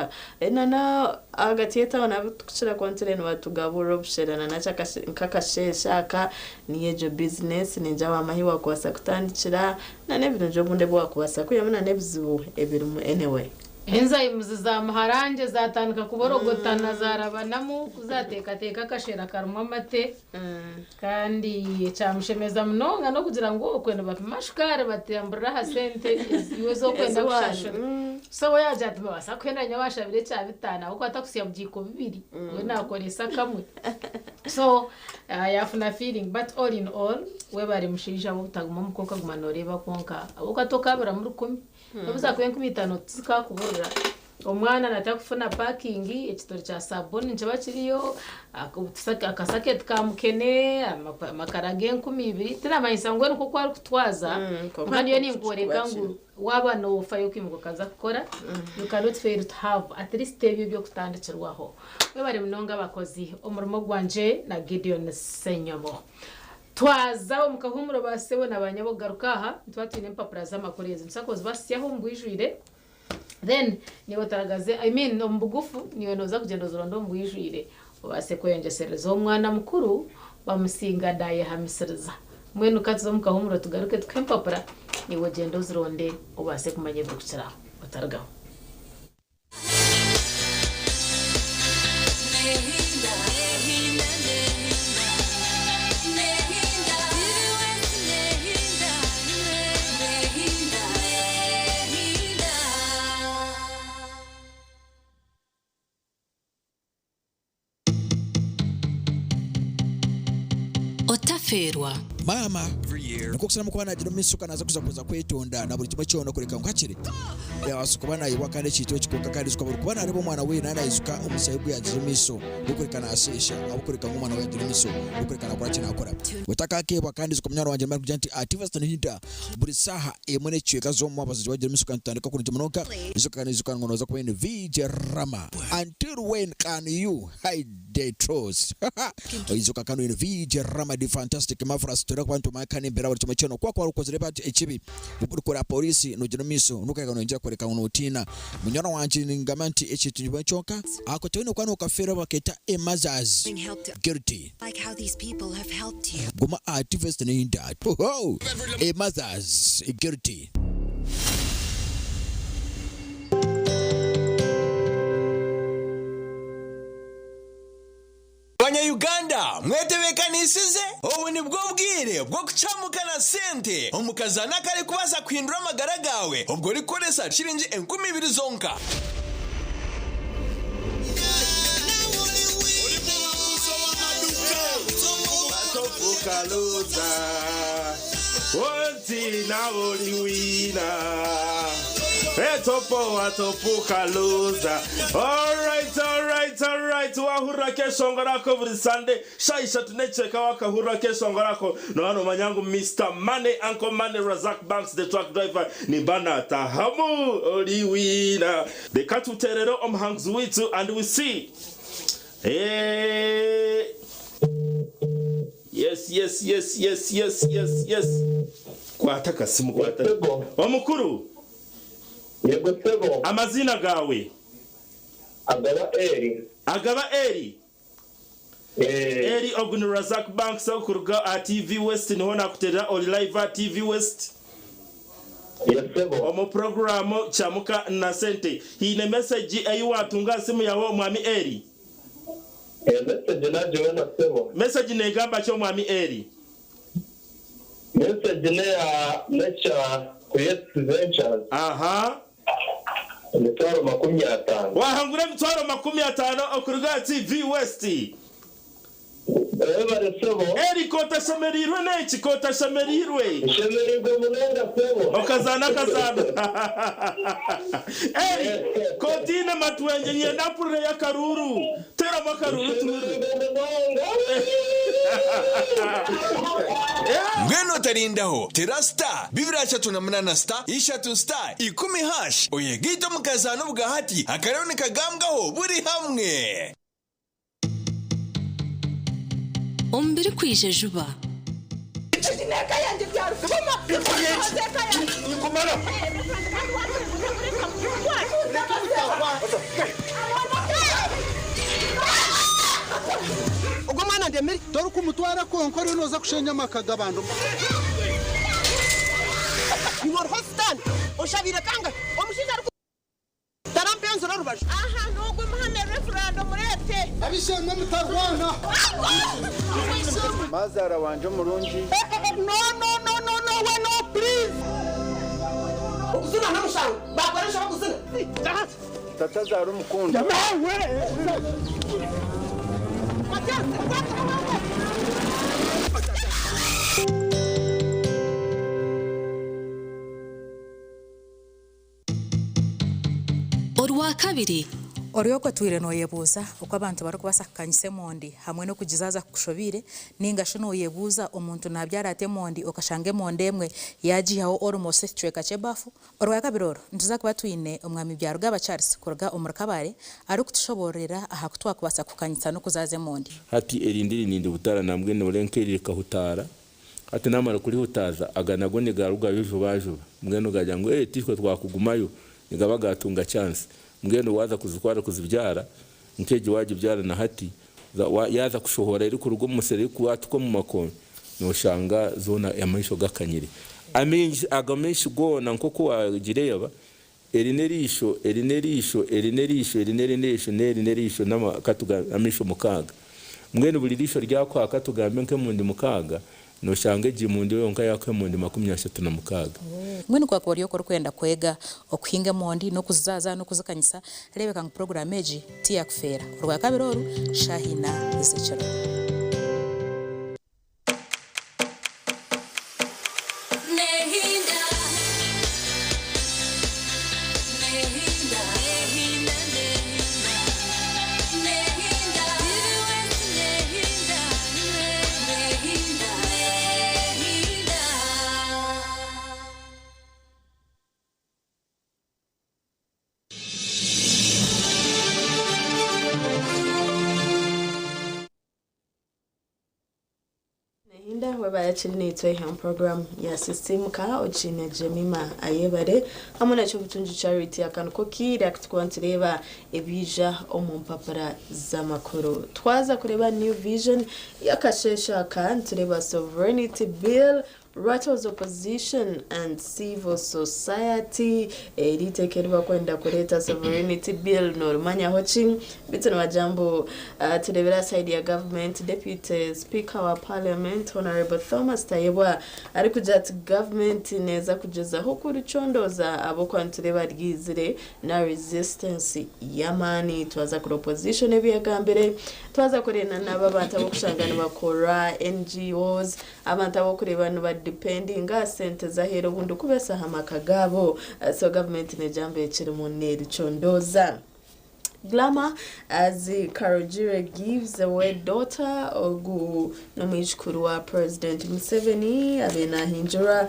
Speaker 1: na na ahagati y'etawuni abu tukukira kuba nitureeba nibatugaburira obushera na nk'akasheeshe aka Niyo egyo bizinesi ningira wamanya ahi wakubaasa kutandikira na n'ebirungi obundi ebi wakubaasa kwihamu na n'ebizibu ebirimu anyway.
Speaker 2: Enzymes za muharangye zatandika kuborogotana zarabanamu ku zateekateeka akashera karimu amate kandi ekyamushemeza munonga n'okugira ngu okwe nibapima shukaari batambirira aha sente ezi iwe ezi orikwenda kushashura. So we yaagira ati nibabaasa kuhenda nyowe banshabire ekya bitaano ahabw'okuba takusya bugiiko bubiri we naakoresa kamwe. So yaafuna feeling but all in all webare mushaija ahabw'obutaguma omuka okaguma nooreeba kwonka ahabw'okuba tokaaburamu rukumi nobu zaakuba enkumi itaano tizikaakuburira. Omwana naatandika kufuna pakingi, ekitori kya sabuuni nikiba kiriyo, akasaketi ka mukene, amakara g'enkumi ibiri, tiramanyisa ngu nikwo oku arikutwaza, kwonka ndiyo ninkworeka ngu waaba noofayo kwimuka okaza kukora, you cannot fail to have at least ebyo eby'okutandikirwaho. Mwebare munonga abakozi, omurimo gwangye na Gideon Ssenyomo. Twaza omu kahuumuro ba sebo na ba nyabo kugaruka aha, nituba twine empapura z'amakuru ezi. Nituza kuzibasyaho omu bwijwire. Then niiwe otaragaze, I mean omu bugufu niiwe nooza kugyenda ozironde omu bwijwire obaase kweyongyesereza. Omwana mukuru bamusinga naayehamisiriza. Mbwenu ka tuze omu kahuumuro tugaruke tukuhe empapura niiwe ogyende ozironde obaase kumanya ebirikukiraho. Otarugaho.
Speaker 12: Otafeerwa.
Speaker 13: Maama nikwo kusaramu kuba nagira omu maisho kandi naza kuza kuza kwetonda na buri kimwe kyona kureka ngu hakiri yabaasa kuba nayebwa kandi ekintu eki kwonka kandi ijuka buri kuba nareeba omwana we naaba naijuka omushaija ogu yagiire omu maisho gw'okureka nasheesha ahabw'okureka ngu omwana we yagiire omu maisho gw'okureka nakora ki nakora. Otakakebwa kandi ijuka munywani wangye nimba nikugira nti aha TV West buri saaha emwe n'ekicweka z'omumwabazyo wagira omu maisho kandi tutandika kurungi munonga ijuka kandi ijuka ngu noza kuba oine VJ Rama until when can you hide the truth Oijuka kandi oine VJ Rama the fantastic marvelous turikuba kuba nitumanya kandi embeera buri kimwe kyona oku wakuba okozire ekibi orikora polisi nogira omu maisho nokureka noyongyera kworeka ngu notiina munywani wangye ningamba nti ekintu nikimwe kyonka ako toine kuba nokafeerwa baketa a mothers guilty Guma aha TV West Hoho a mothers guilty.
Speaker 14: Banya-Uganda mwetebeekanisize? Obu nibwo bwire bw'okucamuka na sente omu kazaano akarikubaasa kuhindura amagara gaawe obwo orikukoresa shiringi 2000 zonka.
Speaker 15: Wahurira akeshongoro ako buri Sunday shaaha ishatu n'ekicweka wakahurira akeshongoro ako nooba noomanya ngu Mister Money, Uncle Money, Razak Banks the truck driver nimba naatahamu ori winner. Reka tuteerere omuhanguzi waitu and we see. Eeh Yes yes yes yes yes yes yes Kwata akasimu kwata. Omukuru.
Speaker 16: Yego sebo.
Speaker 15: Amaziina gaawe?
Speaker 16: Agaba Eli.
Speaker 15: Agaba Eli? Eli ogu ni Razak Banks okuruga aha TV West niho nakuterera ori live aha TV West.
Speaker 16: Yes sebo.
Speaker 15: Omu puroguraamu Kyamuka na Sente. Haine mesegi ei waatunga aha simu yaawe Omwami Eli?
Speaker 16: Mesegi nagiboona sebo.
Speaker 15: Mesegi neegamba ki Omwami Eli?
Speaker 16: Mesegi neya Nature Creates Ventures.
Speaker 15: Aha.
Speaker 16: Emitwaro 50.
Speaker 15: Waahangura emitwaro 50 okuruga aha TV West.
Speaker 16: Webare sebo.
Speaker 15: Eli k'otashemereirwe n'eki? K'otashemereirwe?
Speaker 16: Nshemereirwe munonga sebo.
Speaker 15: Okazaana akazaano. Eli, k'otaine matwengye nyenda mpurireyo akaruuru. Teeramu akaruuru tuhurire.
Speaker 16: Nshemereirwe munonga.
Speaker 14: Mbwenu otarindaho, tera star 238 star ishatu star ikumi hash oyegaite omu kazaano obwahati akariho nikagambwaho buri hamwe.
Speaker 12: Omu birikwija juba.
Speaker 17: Ogwo mwana ndemire. Torikumutwara kwonka oriyo nooza kushenya amaka g'abantu.
Speaker 18: Iwe oriho sitaane oshabiire kangahi omushaija ariku. Tarampenzura orubaju.
Speaker 19: Aha n'ogwo muhame Reverand omureete.
Speaker 17: Ab'eishe-emwe mutarwana.
Speaker 20: Mazaara wangye omurungi.
Speaker 18: No no no no no we no please. Okuzina n'omushango bakora enshobe kuzina.
Speaker 20: Tatazaara omukundwa.
Speaker 12: Orwa. Orwakabiri.
Speaker 21: Ori okwo otwire nooyebuuza oku abantu barikubaasa kukanyisa emondi hamwe n'okugizaaza kukushobeire? Nainga shi nooyebuuza omuntu naabyara ata emondi okashanga emondi emwe yaagiihaho almost ekicweka ky'ebafu? Orwakabiri oru, nituza kuba twine Omwami Byarugaba Charles kuruga omuri Kabale arikutushoboororera aha ku twakubaasa kukanyisa n'okuzaaza emondi.
Speaker 22: Hati erindi eri nindihutaara nambwenu ore nk'eri rikahutaara. Hati naamara kurihutaaza, aga nago nigarugayo jubajuba. Mbwenu gagira ngu ee titwe twakugumayo, nigaba gaatunga chance. Mbwenu waaza kuzitwara kuzibyara, nk'egi waagibyara na hati, yaaza kushohora erikuruga omu musiri erikwatuka omu makooni, nooshanga zoona amaisho gakanyire. Amaingi, ago maisho goona nk'oku waagireeba, eri n'eriisho, eri n'eriisho, eri n'eriisho, eri n'eri n'eriisho, n'eri n'eriisho, n'ama, ka tugambe amaisho mukaaga. Mbwenu buri riisho ryakuha ka tugambe nk'emundi mukaaga, Noshanga egi mundi yonka yakuha emondi 36.
Speaker 21: Mbwenu ku wakuba ori okwo orikwenda kwega okuhinga emondi n'okuzizaaza n'okuzikanyisa, reebeka ngu puroguraamu egi tiyakufeera. Orwakabiri oru, shaaha ina z'ekiro.
Speaker 1: Nehinda webare akiri naitwe omu program ya Sisiimuka okiine Jemima Ayebare hamwe na Kyobutungi Charity. Aka niko kaire aku turikuba nitureeba ebiija omu mpapura z'amakuru. Twaza kureeba New Vision y'akasheeshe aka nitureeba Sovereignty Bill Rattles opposition and civil society Eri iteeka eri barikwenda kureeta Sovereignty Bill norimanyaho ki? Beitu nibagira ngu tureebire aha side ya government Deputy Speaker wa Parliament Honourable Thomas Tayebwa arikugira ati government neeza kugyezaho kuricondooza ahabw'okuba nitureeba ryizire na resistance y'amaani. Twaza kuri opposition ebi yagambire, twaza kureeba n'abo abantu abarikushanga nibakora NGOs, Abantu abokureeba niba dependinga aha sente z'aheeru obundi kubesaho amaka gaabo so gavumenti negira ngu ekirimu nericondooza. Glamour as Karugire gives away daughter ogu n'omwijukuru wa President Museveni abaire nahingirwa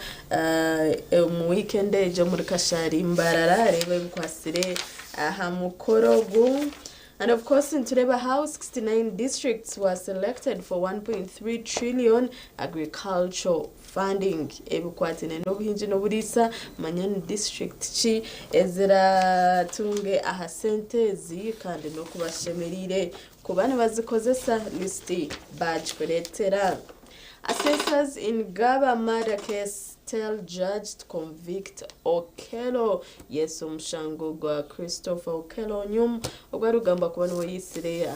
Speaker 1: omu weekend egi omuri Kashari Mbarara reeba ebikwatsire aha mukoro ogu. And of course nitureeba how 69 districts were selected for 1.3 trillion agricultural funding ebikwataine n'obuhingi n'oburiisa manya ni district ki eziratunge aha sente ezi kandi n'oku bashemereire kuba nibazikozesa lisiti baagikureetera. Assessors in Gaba murder case tell judge to convict Okello Yes omushango gwa Christopher Okello Onyum ogwarikugambwa kuba niwe yaitsire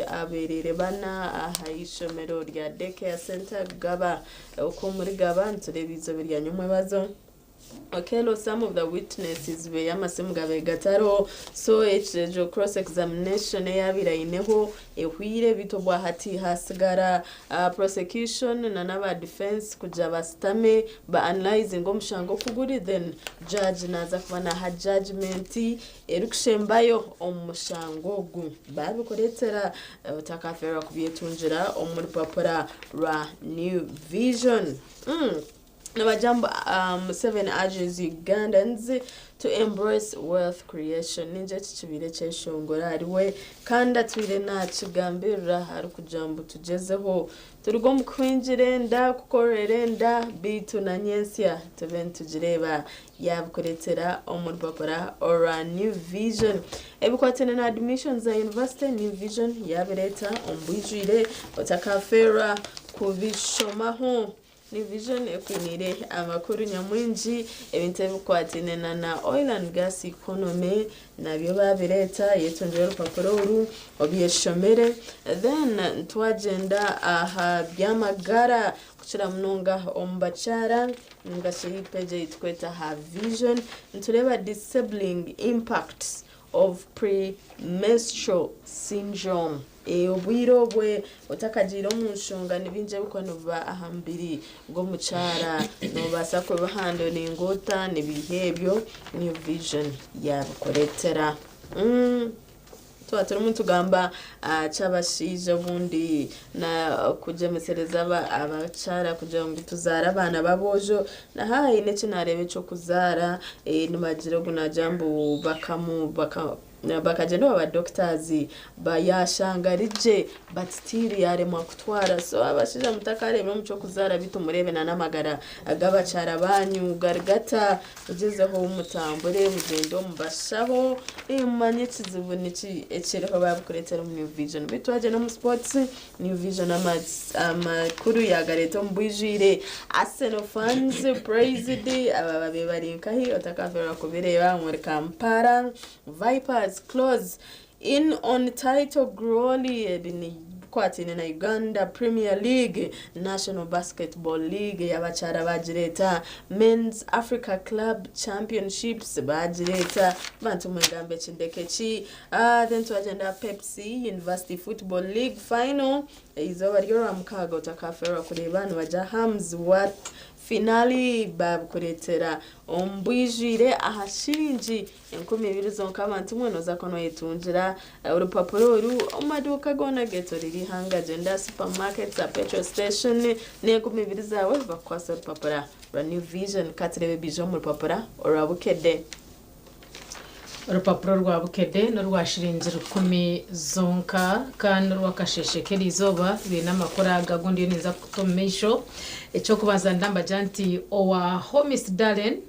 Speaker 1: abereere bana aha ishomero rya Day Care Centre Gaba. Okwo omuri Gaba nitureeba eizooba rya nyomwebazo. Okello some of the witnesses beye amasimu gabaire gatariho so egyo cross examination eyabaire aineho ehweire beitu obwahati hasigara prosecution nana aba defence kugira basitame ba analyzinge omushango oku guri then judge naaza kuba naaha judgement erikushembayo omu mushango ogu. Baabikureetera otakafeerwa kubyetungira omu rupapura rwa New Vision. Nibagira ngu Museveni urges Ugandans to embrace wealth creation. Ningira eki kibaire ekyeshongoro ahariwe kandi atwire nakigambirira arikugira ngu tugyezeho turuge omu kuhingira enda, kukorera enda beitu na nyentsya tube nitugireeba yabikureetera omu rupapura orwa New Vision. Ebikwataine na admissions za university, New Vision yabireeta omu bwijwire otakafeerwa kubishomaho. New Vision ekwiniire amakuru nyamwingi ebintu ebikwataine na na oil and gas economy nabyo babireeta yetungire orupapura oru obyeshomere then twagyenda aha by'amagara kukira munonga omu bakyara ningashi page ei turikweta aha vision nitureeba disabling impacts of premenstrual syndrome. Obwire obwe otakagiire omu nshonga ni bingi ebirikuba nibiba aha mubiri gw'omukyara. Noobaasa kubihandoringa ota? Ni biiha ebyo New Vision yaabikureetera. Tuba turimu nitugamba aha ky'abashaija obundi na kugyemesereza abakyara kugira ngu tuzaare abaana b'aboojo. Na haaha haine eki naareeba eky'okuzaara, nibagira ogu naagira mbu bakamu baka Bakagyenda owa ba doctors yashanga ari gye but still yaremwa kutwara so abashaija mutakareeba omu ky'okuzaara beitu mureebe na n'amagara g'abakyara banyu gari gata mugyezeho mutambure mugyende omu bashaho mumanye ekizibu niki ekiriho babikureetera omu New Vision. Beitu twagyenda omu sports New Vision amakuru yagareeta omu bwijwire Arsenal fans praised aba babaire bari nkahi otakaferwa kubireeba omuri Kampala. Vipers close in on title glory ebi nibikwataine na Uganda Premier League, National Basketball League ey'abakyara bagireeta, Men's Africa Club Championships bagireeta, bantu mwe ngambe ki ndeke ki? Then twagyenda aha Pepsi University Football League final eizooba ry'orwamukaaga otakafeerwa kureeba nibagya Hamsworth finale babikureetera omu bwijwire aha shiringi 2000 zonka abantu mwe noza kuba noyetungira orupapura oru omu maduuka goona agetorire eihanga gyenda aha supermarkets, aha petrol station n'enkumi ibiri zaawe bakukwase orupapura rwa New Vision. Katureebe ebiija omu rupapura orwa Bukedde.
Speaker 2: Orupapura orwa Bukedde n'orwa shiringi rukumi zonka kandi orw'akasheeshe k'eriizooba rwine amakuru aga agu ndiyo ninza kuta omu maisho. Eky'okubanza ndambagira nti owa Homis Darren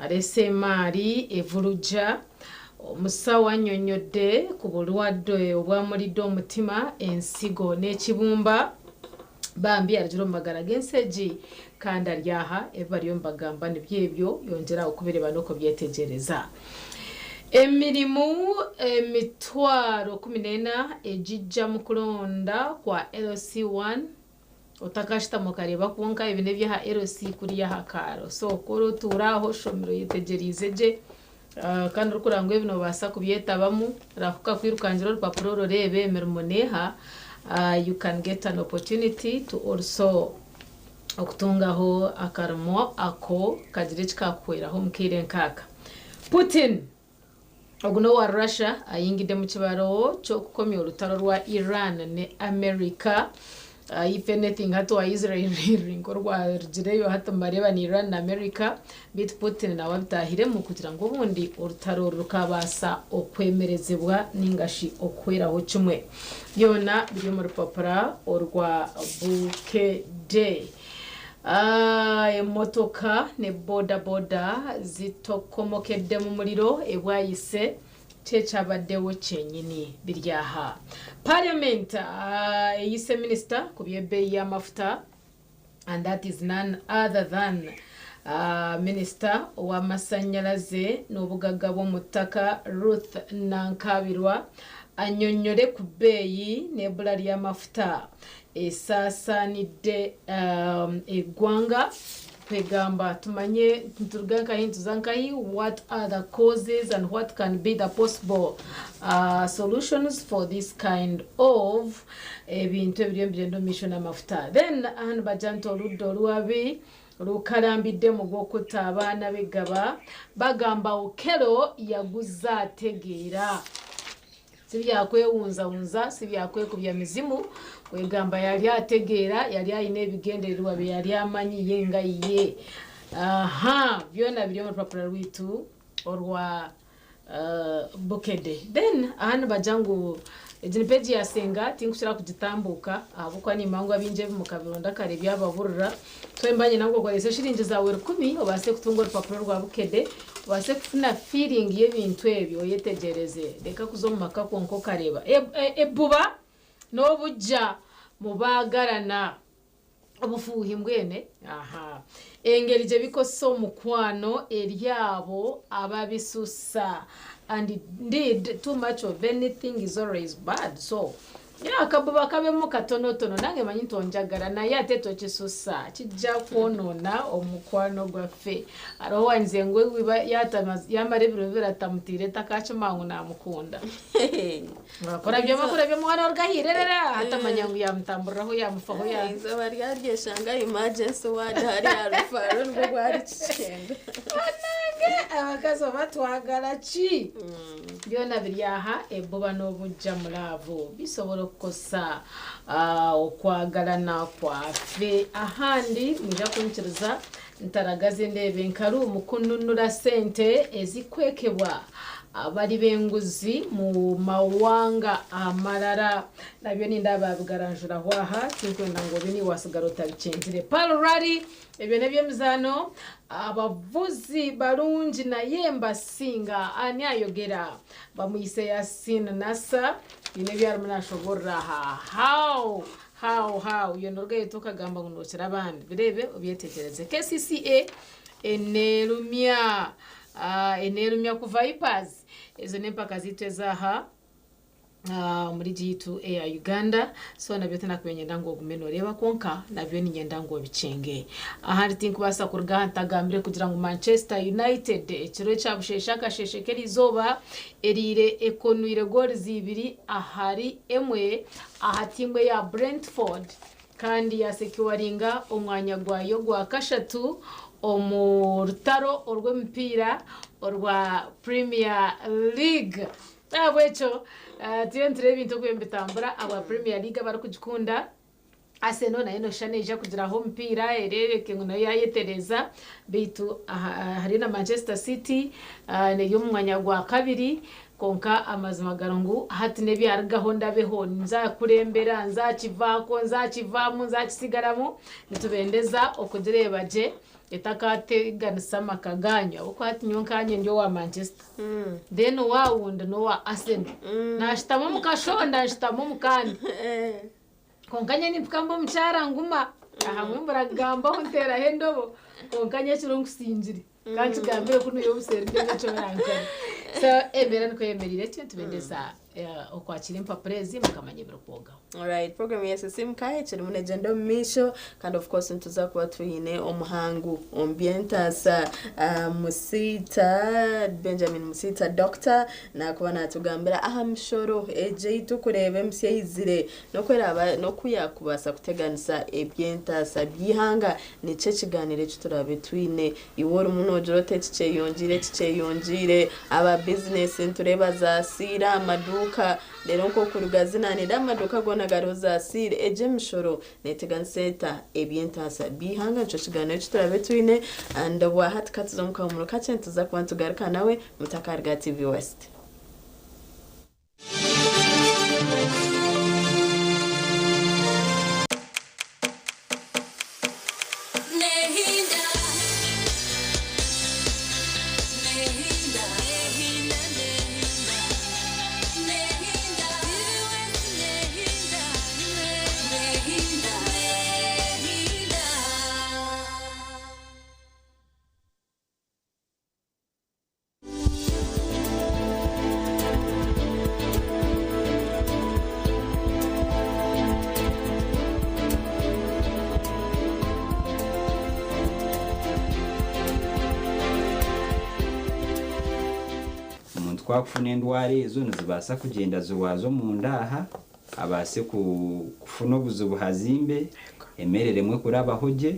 Speaker 2: Areese emaari evurugya. Omusawo anyonyodde ku bulwadde obwamuridde omutima, ensigo n'ekibumba. Bambi arugire omu magara g'ensi egi kandi ari aha. Ebi bariyo nibagamba nibyo ebyo, yongyera okubireeba n'okubyetegyereza. Emirimu 140,000 egijja mu kuronda kwa LC1. Otakashutama okareeba kwonka ebi n'eby'aha LC kuriya aha kaaro. So ku orikutuura aho oshomire oyetegyereize gye kandi orikureba ngu ebi noobaasa kubyetabamu, rahuka kwirukangira orupapura oru oreebe emirimo neeha, you can get an opportunity to also okutungaho akarimo ako kagire eki kaakuhweraho omu kaire nk'aka. Putin Ogu n'owa Russia ayingidde mu kibaro ky'okukomya orutaro rwa Iran ne America. If anything hati owa Israel nk'orwarugireyo hati nibareeba ni Iran na America beitu Putin nawe abitaahiremu kugira ngu obundi orutaro oru rukabaasa okwemerezibwa ningashi okuhweraho kimwe. Byona biri omu rupapura orwa Bukedde. Emotoka ne boda boda zitokomokedde mu muriro e Bwaise kyekyabaddewo kyenyini biri aha. Parliament eyise minisita ku by'ebbeeyi y'amafuta and that is none other than minisita ow'amasanyalaze n'obugagga bw'omuttaka Ruth Nankabirwa anyonyole ku bbeeyi n'ebbula ly'amafuta esaasaanidde eggwanga kwegamba tumanye nituruga nkahi nituza nkahi, what are the causes and what can be the possible solutions for this kind of ebintu ebiriyo nibigyenda omu maisho n'amafuta. Then aha nibagira nti orudda oruwabi rukarambidde omu gw'okuta abaana b'eggaba bagamba Okello yaguza ategeera. Si byakwewunzawunza, si byakwekubya mizimu, kwegamba yali ategeera, yali aine ebigendererwa bye yali amanyi ye nga ye. Aha, byona biri omu rupapura rwaitu orwa Bukedde. Then aha nibagira ngu egi ni page ya Senga, tinkukira kugitambuuka ahabw'okuba nimanya ngu abaingi ebi mukabironda kare byababurira. Twemba nyenda ngu okorese shiringi zaawe rukumi obaase kutunga orupapura rwa Bukedde, obaase kufuna feeling y'ebintu ebyo oyetegyereze. Reka kuza omu maka kwonka okareeba ebuba n'obugya mubaagarana. Obufuuhi mbwene aha. Engeri gye bikosa omukwano eri abo ababisusa and indeed too much of anything is always bad so Yeah akabuba kabemu katonotono nange manyi nti onjagala naye ate tokisusa kijja kwonona omukwano gwaffe hariho owangize ngu iba yamara ebiro bibiri atamutiire takakimanya ngu namukunda Kurabyamu kurabyamu omwana aruga ahirerera atamanya ngu yamutamburiraho yamufaho ya
Speaker 1: Eizooba ryaryeshanga emergency ward hariya Rufaro nibwo bwari kikyenda.
Speaker 2: Banange! Abakazi oba twagala ki? Byona biri aha ebbuba n'obujja mu laavu bisobola okukosa okwagalana kwaffe. Ahandi mwija kunkiriza ntaragaze ndeebe enkaru mu kununura sente ezikwekebwa abali b'enguzi mu mawanga amalala. Nabyo nindaba bigaranjuraho aha, tinkwenda ngu obe niiwe wasigara otabikyenzire. Pearl Rally, ebyo n'eby'emizaano, abavuzi barungi naye mbasinga. Ani ayogera? Bamwise Yasin Nasser, haine ebi arimu nashoborora aha. How? How? How? Iwe norugayo ota okagamba ngu nokira abandi? Bireebe obyetegyereze. KCCA enerumya enerumya ku Vipers. Ezo n'empaka zaitu ez'aha omuri gi yitu eya Uganda. So nabyo tinakubaire niinyenda ngu ogume nooreeba kwonka nabyo niinyenda ngu obikyenge. Ahandi tinkubaasa kuruga aha ntagambire kugira ngu Manchester United ekiro ekya busheeshe akasheeshe k'eriizooba eriire ekonwire goals ibiri ahari emwe aha tiimu eya Brentford kandi yaasekiwaringa omwanya gwayo gwa kashatu omu rutaro orw'emipiira orwa Premier League. N'ahabw'ekyo turiyo nitureeba ebintu oku biriyo nibitambura ahabwa Premier League abarikugikunda. Arsenal nayo nooshusha neija kugiraho omupiira ereebeke ngu nayo yaayetereeza beitu hariyo na Manchester City eri omu mwanya gwa kabiri kwonka amazima gari ngu hati n'ebyarugaho ndabeho nzakurembera nzakivaako nzakivaamu nzakisigaramu nitubendeza okugireeba gye etakateganisa amaka gaanyu ahabw'okuba hati nyowe nkaanye ndi owa Manchester then owaawundi n'owa Arsenal naashutama omu kashonda nshutama omu kandi. Kwonka nyowe nimpika mba omukyara nguma, ahamwe mbura kugambaho nteeraho endobo, kwonka nyekiro nkusingire. Ka nkigambire kunu iwe obuseeri ndeebe eki orankora. So embeera nikwo eyemereire etyo, nitubendeza okwakira empapura ezi mukamanya ebirikwogaho.
Speaker 1: Alright, program ya Sisimuka ekirimu negyenda omu maisho kandi of course nituza kuba twine omuhangu omu by'entaasa Musiita, Benjamin Musiita Doctor nakuba natugambira aha mishoro egi ei turikureeba emisya eizire n'oku eraaba n'oku yaakubaasa kuteganisa eby'entaasa by'eihanga. Nikyo ekigaaniiro eki turaabe twine. Iwe orimu noogira oti eki kyeyongyeire, eki kyeyongyeire, aba bizinesi nitureeba zaasiira amaduuka, reero nk'okuruga zina nindeeba amaduuka goona gariho zaasiira. Egi emishoro neeteganisa eta eby'entaasa by'eihanga? Nikyo kigaaniiro eki turaabe twine and obwahati ka tuze omu kahumuro kakye nituza kuba nitugaruka nawe mutakaruga aha TV West.
Speaker 4: Omuntu ku akufuna endwara ezo nizibaasa kugyenda zirwaze omunda aha, abaase kufuna obuzibu hazimbe, emere eremwe kurabaho gye,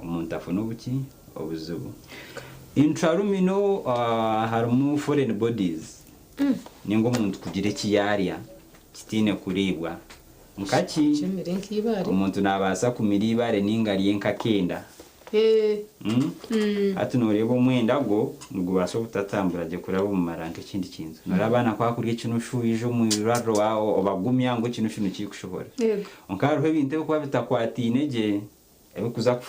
Speaker 4: omuntu afune obuki? Obuzibu. Intraluminal harimu foreign bodies ninga omuntu kugira eki yaarya kitaine kuriibwa. Nka ki?
Speaker 2: Kimire nk'eibaare.
Speaker 4: Omuntu naabaasa kumira eibaare ninga arye nk'akenda. Hati nooreeba omwenda gwo nigubaasa obutatambura gye kuraba omu mara nk'ekindi kintu. Nooreeba abaana ku baakurya ekinushu oija omu irwariro obagumya ngu ekinushu nikikushohora. Kwonka hariho ebintu ebirikuba bitakwataine gye ebirikuza ku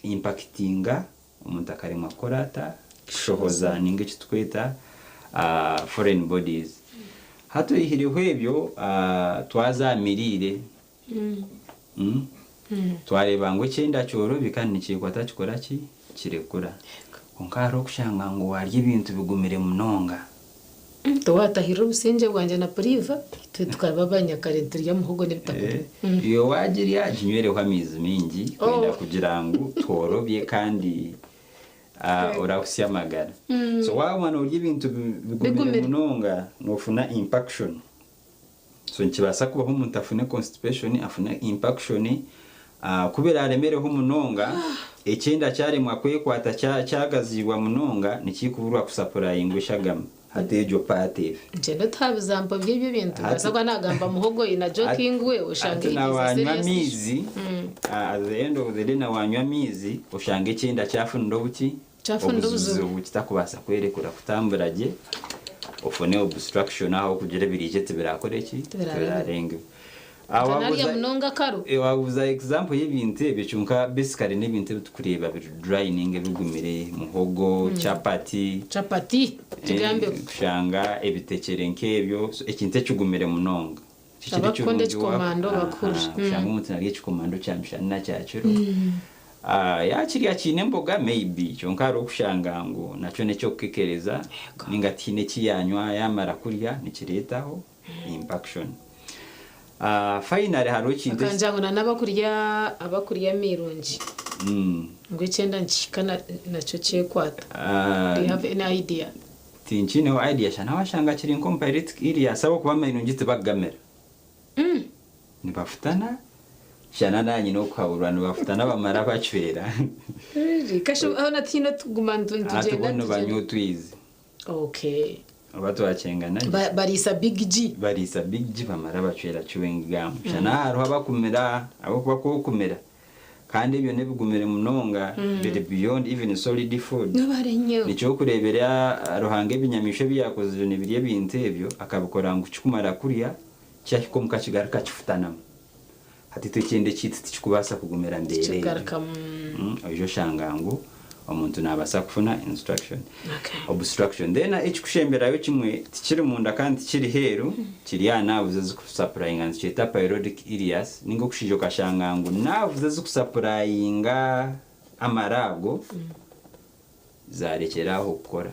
Speaker 4: impakitinga omuntu akaremwa kukora ata? Kushohoza ninga eki turikweta foreign bodies. Hati oihireho ebyo twaza aha miriire, twareeba ngu ekyenda kyorobi kandi nikyekwata kikora ki? Kirekura. Kwonka hariho okushanga ngu waarya ebintu bigumire munonga.
Speaker 2: Tiwatahirira obusingye bwangye na Puriva, itwe tukaba abanyakare niturya muhogo n'ebitakuri.
Speaker 4: Iwe waagirya ginywereho amaizi maingi kwenda kugira ngu tworobye kandi orahusya amagara. So waaba noorya ebintu bigumire munonga noofuna impaction. So nikibaasa kubaho omuntu afune constipation, afune impaction, Ku biraaremereho munonga, ekyenda kyaremwa kwekwata kyagaziibwa munonga, nikikuburwa kusapurayingwa eshagama hati egyo paati efe.
Speaker 2: Ngyenda otuha bizampo by'ebyo bintu
Speaker 4: Hati-
Speaker 2: mbaasa kuba nagamba muhogo in a joking way oshange
Speaker 4: Hati
Speaker 2: it is
Speaker 4: na
Speaker 2: a
Speaker 4: wanywa
Speaker 2: serious
Speaker 4: amaizi,
Speaker 2: issue.
Speaker 4: At the end of the day na wanywa amaizi oshanga ekyenda kyafunire obuki?
Speaker 2: Kyafunire obuzibu.
Speaker 4: Obuzibu kitakubaasa kwerekura kutambura gye, ofune obstruction aho kugira ebiriije tibirakore ki?
Speaker 2: Tibirarenga.
Speaker 4: Tibirarenga.
Speaker 2: Ntanarya munonga akaro.
Speaker 4: Wabuza example y'ebintu ebyo kyonka basically n'ebintu ebi tukureeba biri dry ninga ebigumire muhogo, chapati.
Speaker 2: Chapati kigambe.
Speaker 4: Kushanga ebitekyere nk'ebyo so ekintu ekigumire munonga. Kikiri
Speaker 2: Abakukunda
Speaker 4: kirungi
Speaker 2: ekikomando bakuri.
Speaker 4: Kushanga omuntu narya ekikomando kya mushana na kya kiro. Yakirya kiine emboga maybe kyonka hariho okushanga ngu nakyo n'ekyokukekereza ninga tihaine eki yanywa yamara kurya nikireetaho impaction. Finally hariho ekintu
Speaker 2: Akanja ngu n'abakurya abakurya amirungi ngu ekyenda nikihika nakyo kyekwata. Do you have any idea?
Speaker 4: Tinkiineho idea shana washanga kiri nk'omu pyretic ileus ahabw'okuba amirungi tibakugamira. Nibafutana shana naanye n'okuhaburwa nibafutana bamara bacwera.
Speaker 2: Really? Kasho aho natiine tuguma
Speaker 4: Hati
Speaker 2: nitugenda
Speaker 4: bo nibanywa
Speaker 2: nitugenda.
Speaker 4: otwizi.
Speaker 2: Okay.
Speaker 4: Oba twakyenga nari?
Speaker 2: Bariisa Big G.
Speaker 4: Bariisa Big G bamara bacwera chewing gum. Shana hariho abakumira, ahabw'okuba ku okumira kandi ebyo n'ebigumire munonga biri beyond even solid food.
Speaker 2: Nibarenyeho.
Speaker 4: Nikyo okureebera Ruhanga ebinyamaishwa ebi yaakozire nibirya ebintu ebyo akabikora ngu kikumara kurya kyahika omuka kigaruka kifutanamu. Hati itwe ekyenda ekyaitu tikikubaasa kugumira mbeera egyo.
Speaker 2: Kigarukamu.
Speaker 4: Oija oshanga ngu omuntu naabaasa kufuna instruction. Obstruction. Then ekikushemberayo kimwe tikiri munda kandi tikiri heeru, kiri aha nerves ezikusapurayinga nitukyeta pyloric ileus ninga okushaija okashanga ngu nerves ezikusapurayinga amara ago zarekyera aho kukora.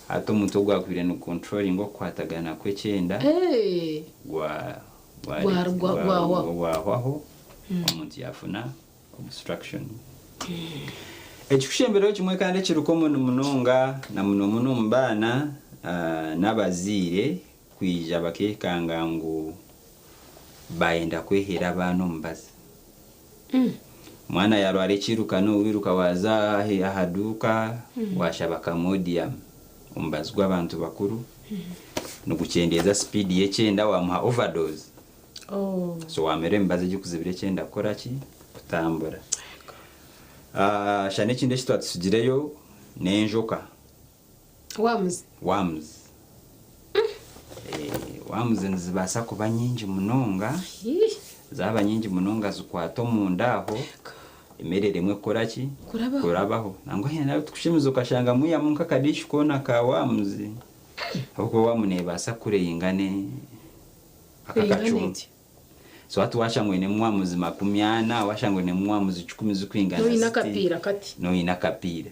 Speaker 4: Hati omuntu ogwo agwire ni controlling okukwatagana kw'ekyenda
Speaker 2: Hey! Gwahwaho.
Speaker 4: gwahwaho omuntu yafuna obstruction. Ekikushemberayo kimwe kandi ekiri common munonga na muno muno omu baana n'abazaire kwija bakekanga ngu bayenda kwehera abaana omubazi. Omwana yarwara ekirukano wiruka waza aha duuka washaba Camodium omubazi gw'abantu bakuru nigukyendeeza speed y'ekyenda wamuha overdose. So wamira emibazi egikuzibira ekyenda kukora ki? Kutambura. Shana ekindi eki twatusigireyo n'enjoka.
Speaker 2: Worms.
Speaker 4: Worms. Worms nizibaasa kuba nyingi munonga. Zaaba nyingi munonga zikwata omunda aho. Emere eremwe kukora ki?
Speaker 2: Kurabaho.
Speaker 4: Kurabaho. Nangwa hiine nawe tukushemiza okashanga mwihamu nk'akadishi koona ka worms. Ahabw'okuba worm neebaasa kureyinga ne aka
Speaker 2: Eyingana
Speaker 4: kacumbi.
Speaker 2: eti.
Speaker 4: So hati washanga oinemu worms 40, washanga oinemu worms 10 zirikwingana
Speaker 2: Noine
Speaker 4: ziti.
Speaker 2: akapiira kati.
Speaker 4: Noine akapiira.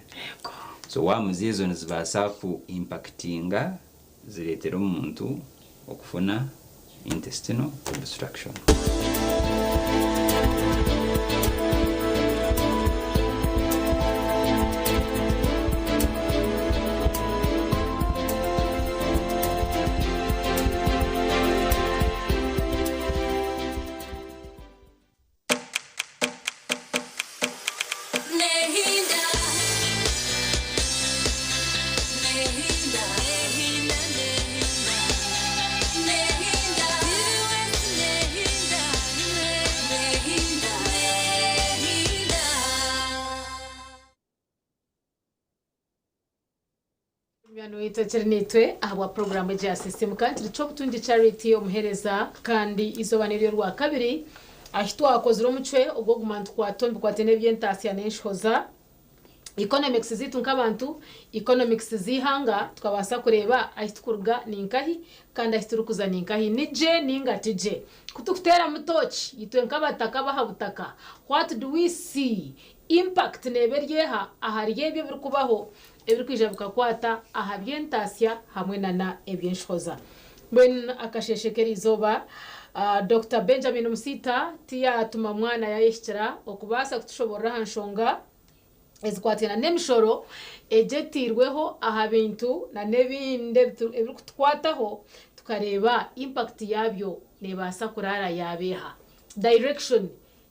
Speaker 4: So worms ezo nizibaasa ku impactinga zireetera omuntu okufuna intestinal obstruction.
Speaker 12: Nehinda. Nehinda. Nehinda, Nehinda. Nehinda. Nehinda. Nehinda.
Speaker 2: Mwana waitu akiri naitwe ahabwa puroguraamu egi ya Sisiimuka kiri ky'obutungi Charity omuheereza kandi eizooba niryo rwakabiri ahi twakozire omucwe ogw'okuguma nitukwata omu bikwate n'eby'entaasya n'enshohoza economics zaitu nk'abantu economics z'eihanga tukabaasa kureeba ahi turikuruga ni nkahi kandi ahi turikuza ni nkahi ni gye ninga ti gye ku turikuteeramu tooki itwe nk'abataka b'aha butaka what do we see impact neeba eri eha ahari ebyo ebirikubaho ebirikwija bikakwata aha by'entaasya hamwe nana eby'enshohoza mbwenu akasheeshe k'erizooba Dokita Benjamin Musiita tiyaatuma mwana yaayehikira okubaasa kutushoboorora aha nshonga ezikwataine n'emishoro egyetairweho aha bintu nana ebindi ebirikutukwataho tukareeba impact yaabyo neebaasa kuraara yaaba eha. Direction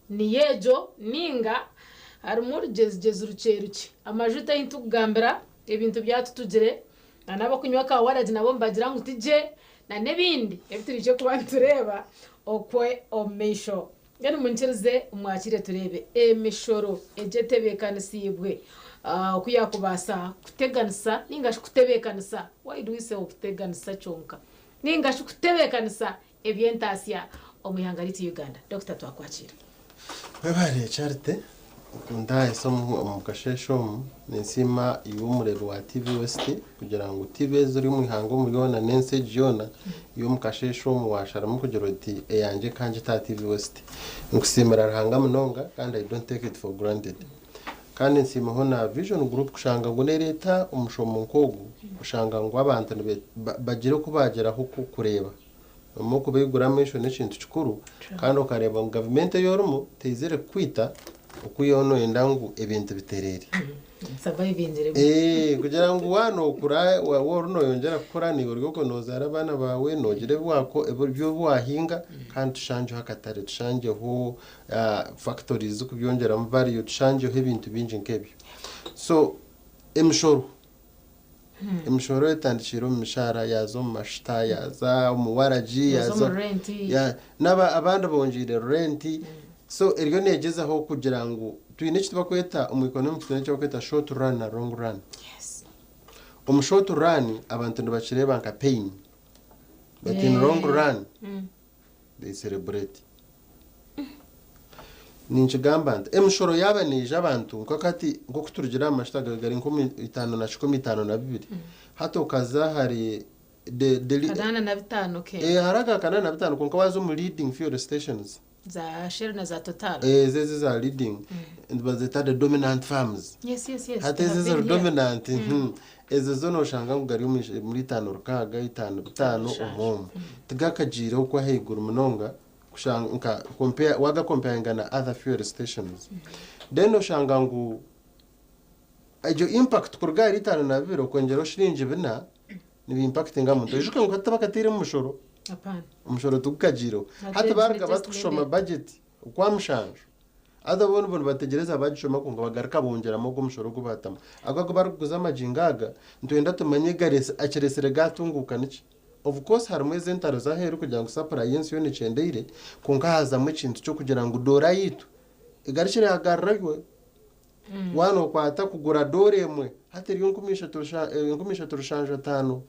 Speaker 2: Niyo egyo ninga harimu orugyezgyezi rukye rukye. Amajuta ahu ntukugambira ebintu byatutugire na n'abakunywa ka waragi nabo nibagira ngu tigye na n'ebindi ebi turiije kuba nitureeba okwe omu maisho. Mbwenu munyikirize mwakire tureebe emishoro egi etebeekanisiibwe oku yaakubaasa kuteganisa ninga shi kutebeekanisa, why do we say okuteganisa kyonka, ninga shi kutebeekanisa eby'entaasya omu ihanga ryaitu Uganda. Dokita twakwakiira.
Speaker 5: Webare Charity okuntaahisa omu kasheeshe omu. Ninsiima iwe omureebi wa TV West kugira ngu TV eziri omu ihanga omu ryona n'ensi egi yoona, iwe omu kasheeshe omu waasharamu kugira oti eyangye ka ngite aha TV West. Nkusiimira Ruhanga munonga kandi I don't take it for granted. Kandi nsiimeho na Vision Group kushanga ngu nereeta omushomo nk'ogu kushanga ngu abantu bagire oku baagyeraho kureeba. Obumwe okubaigura amaisho n'ekintu kikuru kandi okareeba ngu gavumenti ei orimu teizire kukwita okwihaho noyenda ngu ebintu bitereere. Ee, kugira ngu waaba nookura waaba ori noyongyera kukura naiwe ori okwo noozaara abaana baawe noogira ebi waako ebi waahinga kandi tushangyeho akatare tushangyeho factories z'okubyongyeramu value tushangyeho ebintu bingi nk'ebyo. So emishoro Emishoro etandikiire omu mishaara yaaza omu mashuta, yaaza omu waragi,
Speaker 2: Yaaza
Speaker 5: yaaza
Speaker 2: omu renti.
Speaker 5: ya- n'aba abandi bongyeire renti. So eriyo neegyezaho kugira ngu twine eki turikweta omu economics twine eki barikweta short run na long run. Omu short run abantu nibakireeba nka pain but in long run they celebrate. Ninkigamba nti emishoro yaaba neija abantu nk'oku hati nk'oku turugire aha mashuta gari nk'omu itaano na kikumi itaano na bibiri hati okaza ahari the, the,
Speaker 2: Kanaana na bitaano ke.
Speaker 5: eh, hari aga kanaana na bitaano kwonka waaza omu leading fuel stations
Speaker 2: Za Shell na za Total.
Speaker 5: eh, ezo eza leading nibazeeta the dominant firms
Speaker 2: Yes, yes, yes.
Speaker 5: hati
Speaker 2: They
Speaker 5: ezo
Speaker 2: have
Speaker 5: eziri
Speaker 2: been here.
Speaker 5: dominant ezo zo noshanga ngu gari omuri itaano rukaaga itaano bitaano omu omu tigakagiireho okwo ahaiguru munonga kushanga nka compare waga comparinga na other fuel stations then oshanga ngu egyo impact kuruga ahari 52 okwongyeraho shiringi bina nibi impactinga muntu oijuke ngu hati tibakatairemu mushoro
Speaker 2: Hapana.
Speaker 5: omushoro tigukagiireho
Speaker 2: Hati
Speaker 5: hati
Speaker 2: egi
Speaker 5: baruga
Speaker 2: ni just
Speaker 5: batikushoma
Speaker 2: maybe.
Speaker 5: budget okwamushanju haza boona bo nibategyereza bagishoma kwonka bagaruka bongyeramu ogu omushoro ogu baatamu ago agu barikuguza amagingo aga nitwenda tumanye garesi akiresire gatunguuka niki Of course harimu ezi entaro z'aheeru kugira ngu supply y'ensi yoona ekyendeire kwonka hazamu ekintu ky'okugira ngu doora yaitu egarukire yagarurayo. Waaba nookwata kugura doora emwe hati eri enkumi ishatu rushanju ataano.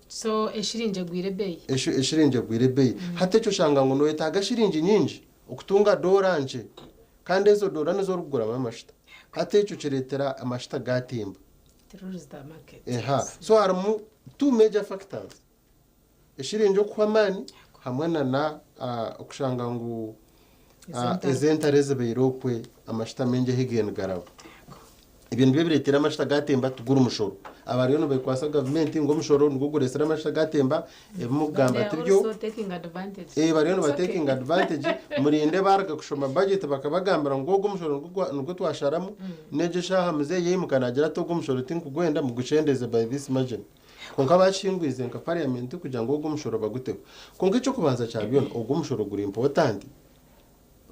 Speaker 2: So eshiringi egwire ebeeyi.
Speaker 5: Eshiringi egwire ebeeyi. Hati ekyo oshanga ngu nooyetaaga shiringi nyingi okutunga doora nkye kandi ezo doora nizo orikuguramu amashuta. Hati ekyo kireetera amashuta gaatemba.
Speaker 2: It rules the market.
Speaker 5: Eha. So harimu two major factors. Eshiringi okuhwa amaani hamwe na na okushanga ngu
Speaker 2: Ez'entare.
Speaker 5: ez'entare ezibaire okwe amashuta maingi ahu gariyo nigaraba. Ebyo nibyo bireetera amashuta gatemba tugura omushoro. Abariyo nibekwasa gavumenti ngu omushoro nigwo gureetsire amashuta gatemba ebimwe kugamba
Speaker 2: They are
Speaker 5: tibyo.
Speaker 2: also taking advantage.
Speaker 5: Eh, bariyo
Speaker 2: It's okay.
Speaker 5: nibatekinga advantage murinde baruga kushoma budget bakabagambira ngu ogu omushoro nigwo twasharamu n'egyo eshaaha muzeeyi yaimuka naagira ati ogu omushoro tinkugwenda mugukyendeze by this margin. Kwonka bakihingwize nka parliament kugira ngu ogu omushoro baguteho. Kwonka eky'okubanza kya byona ogu omushoro guri important.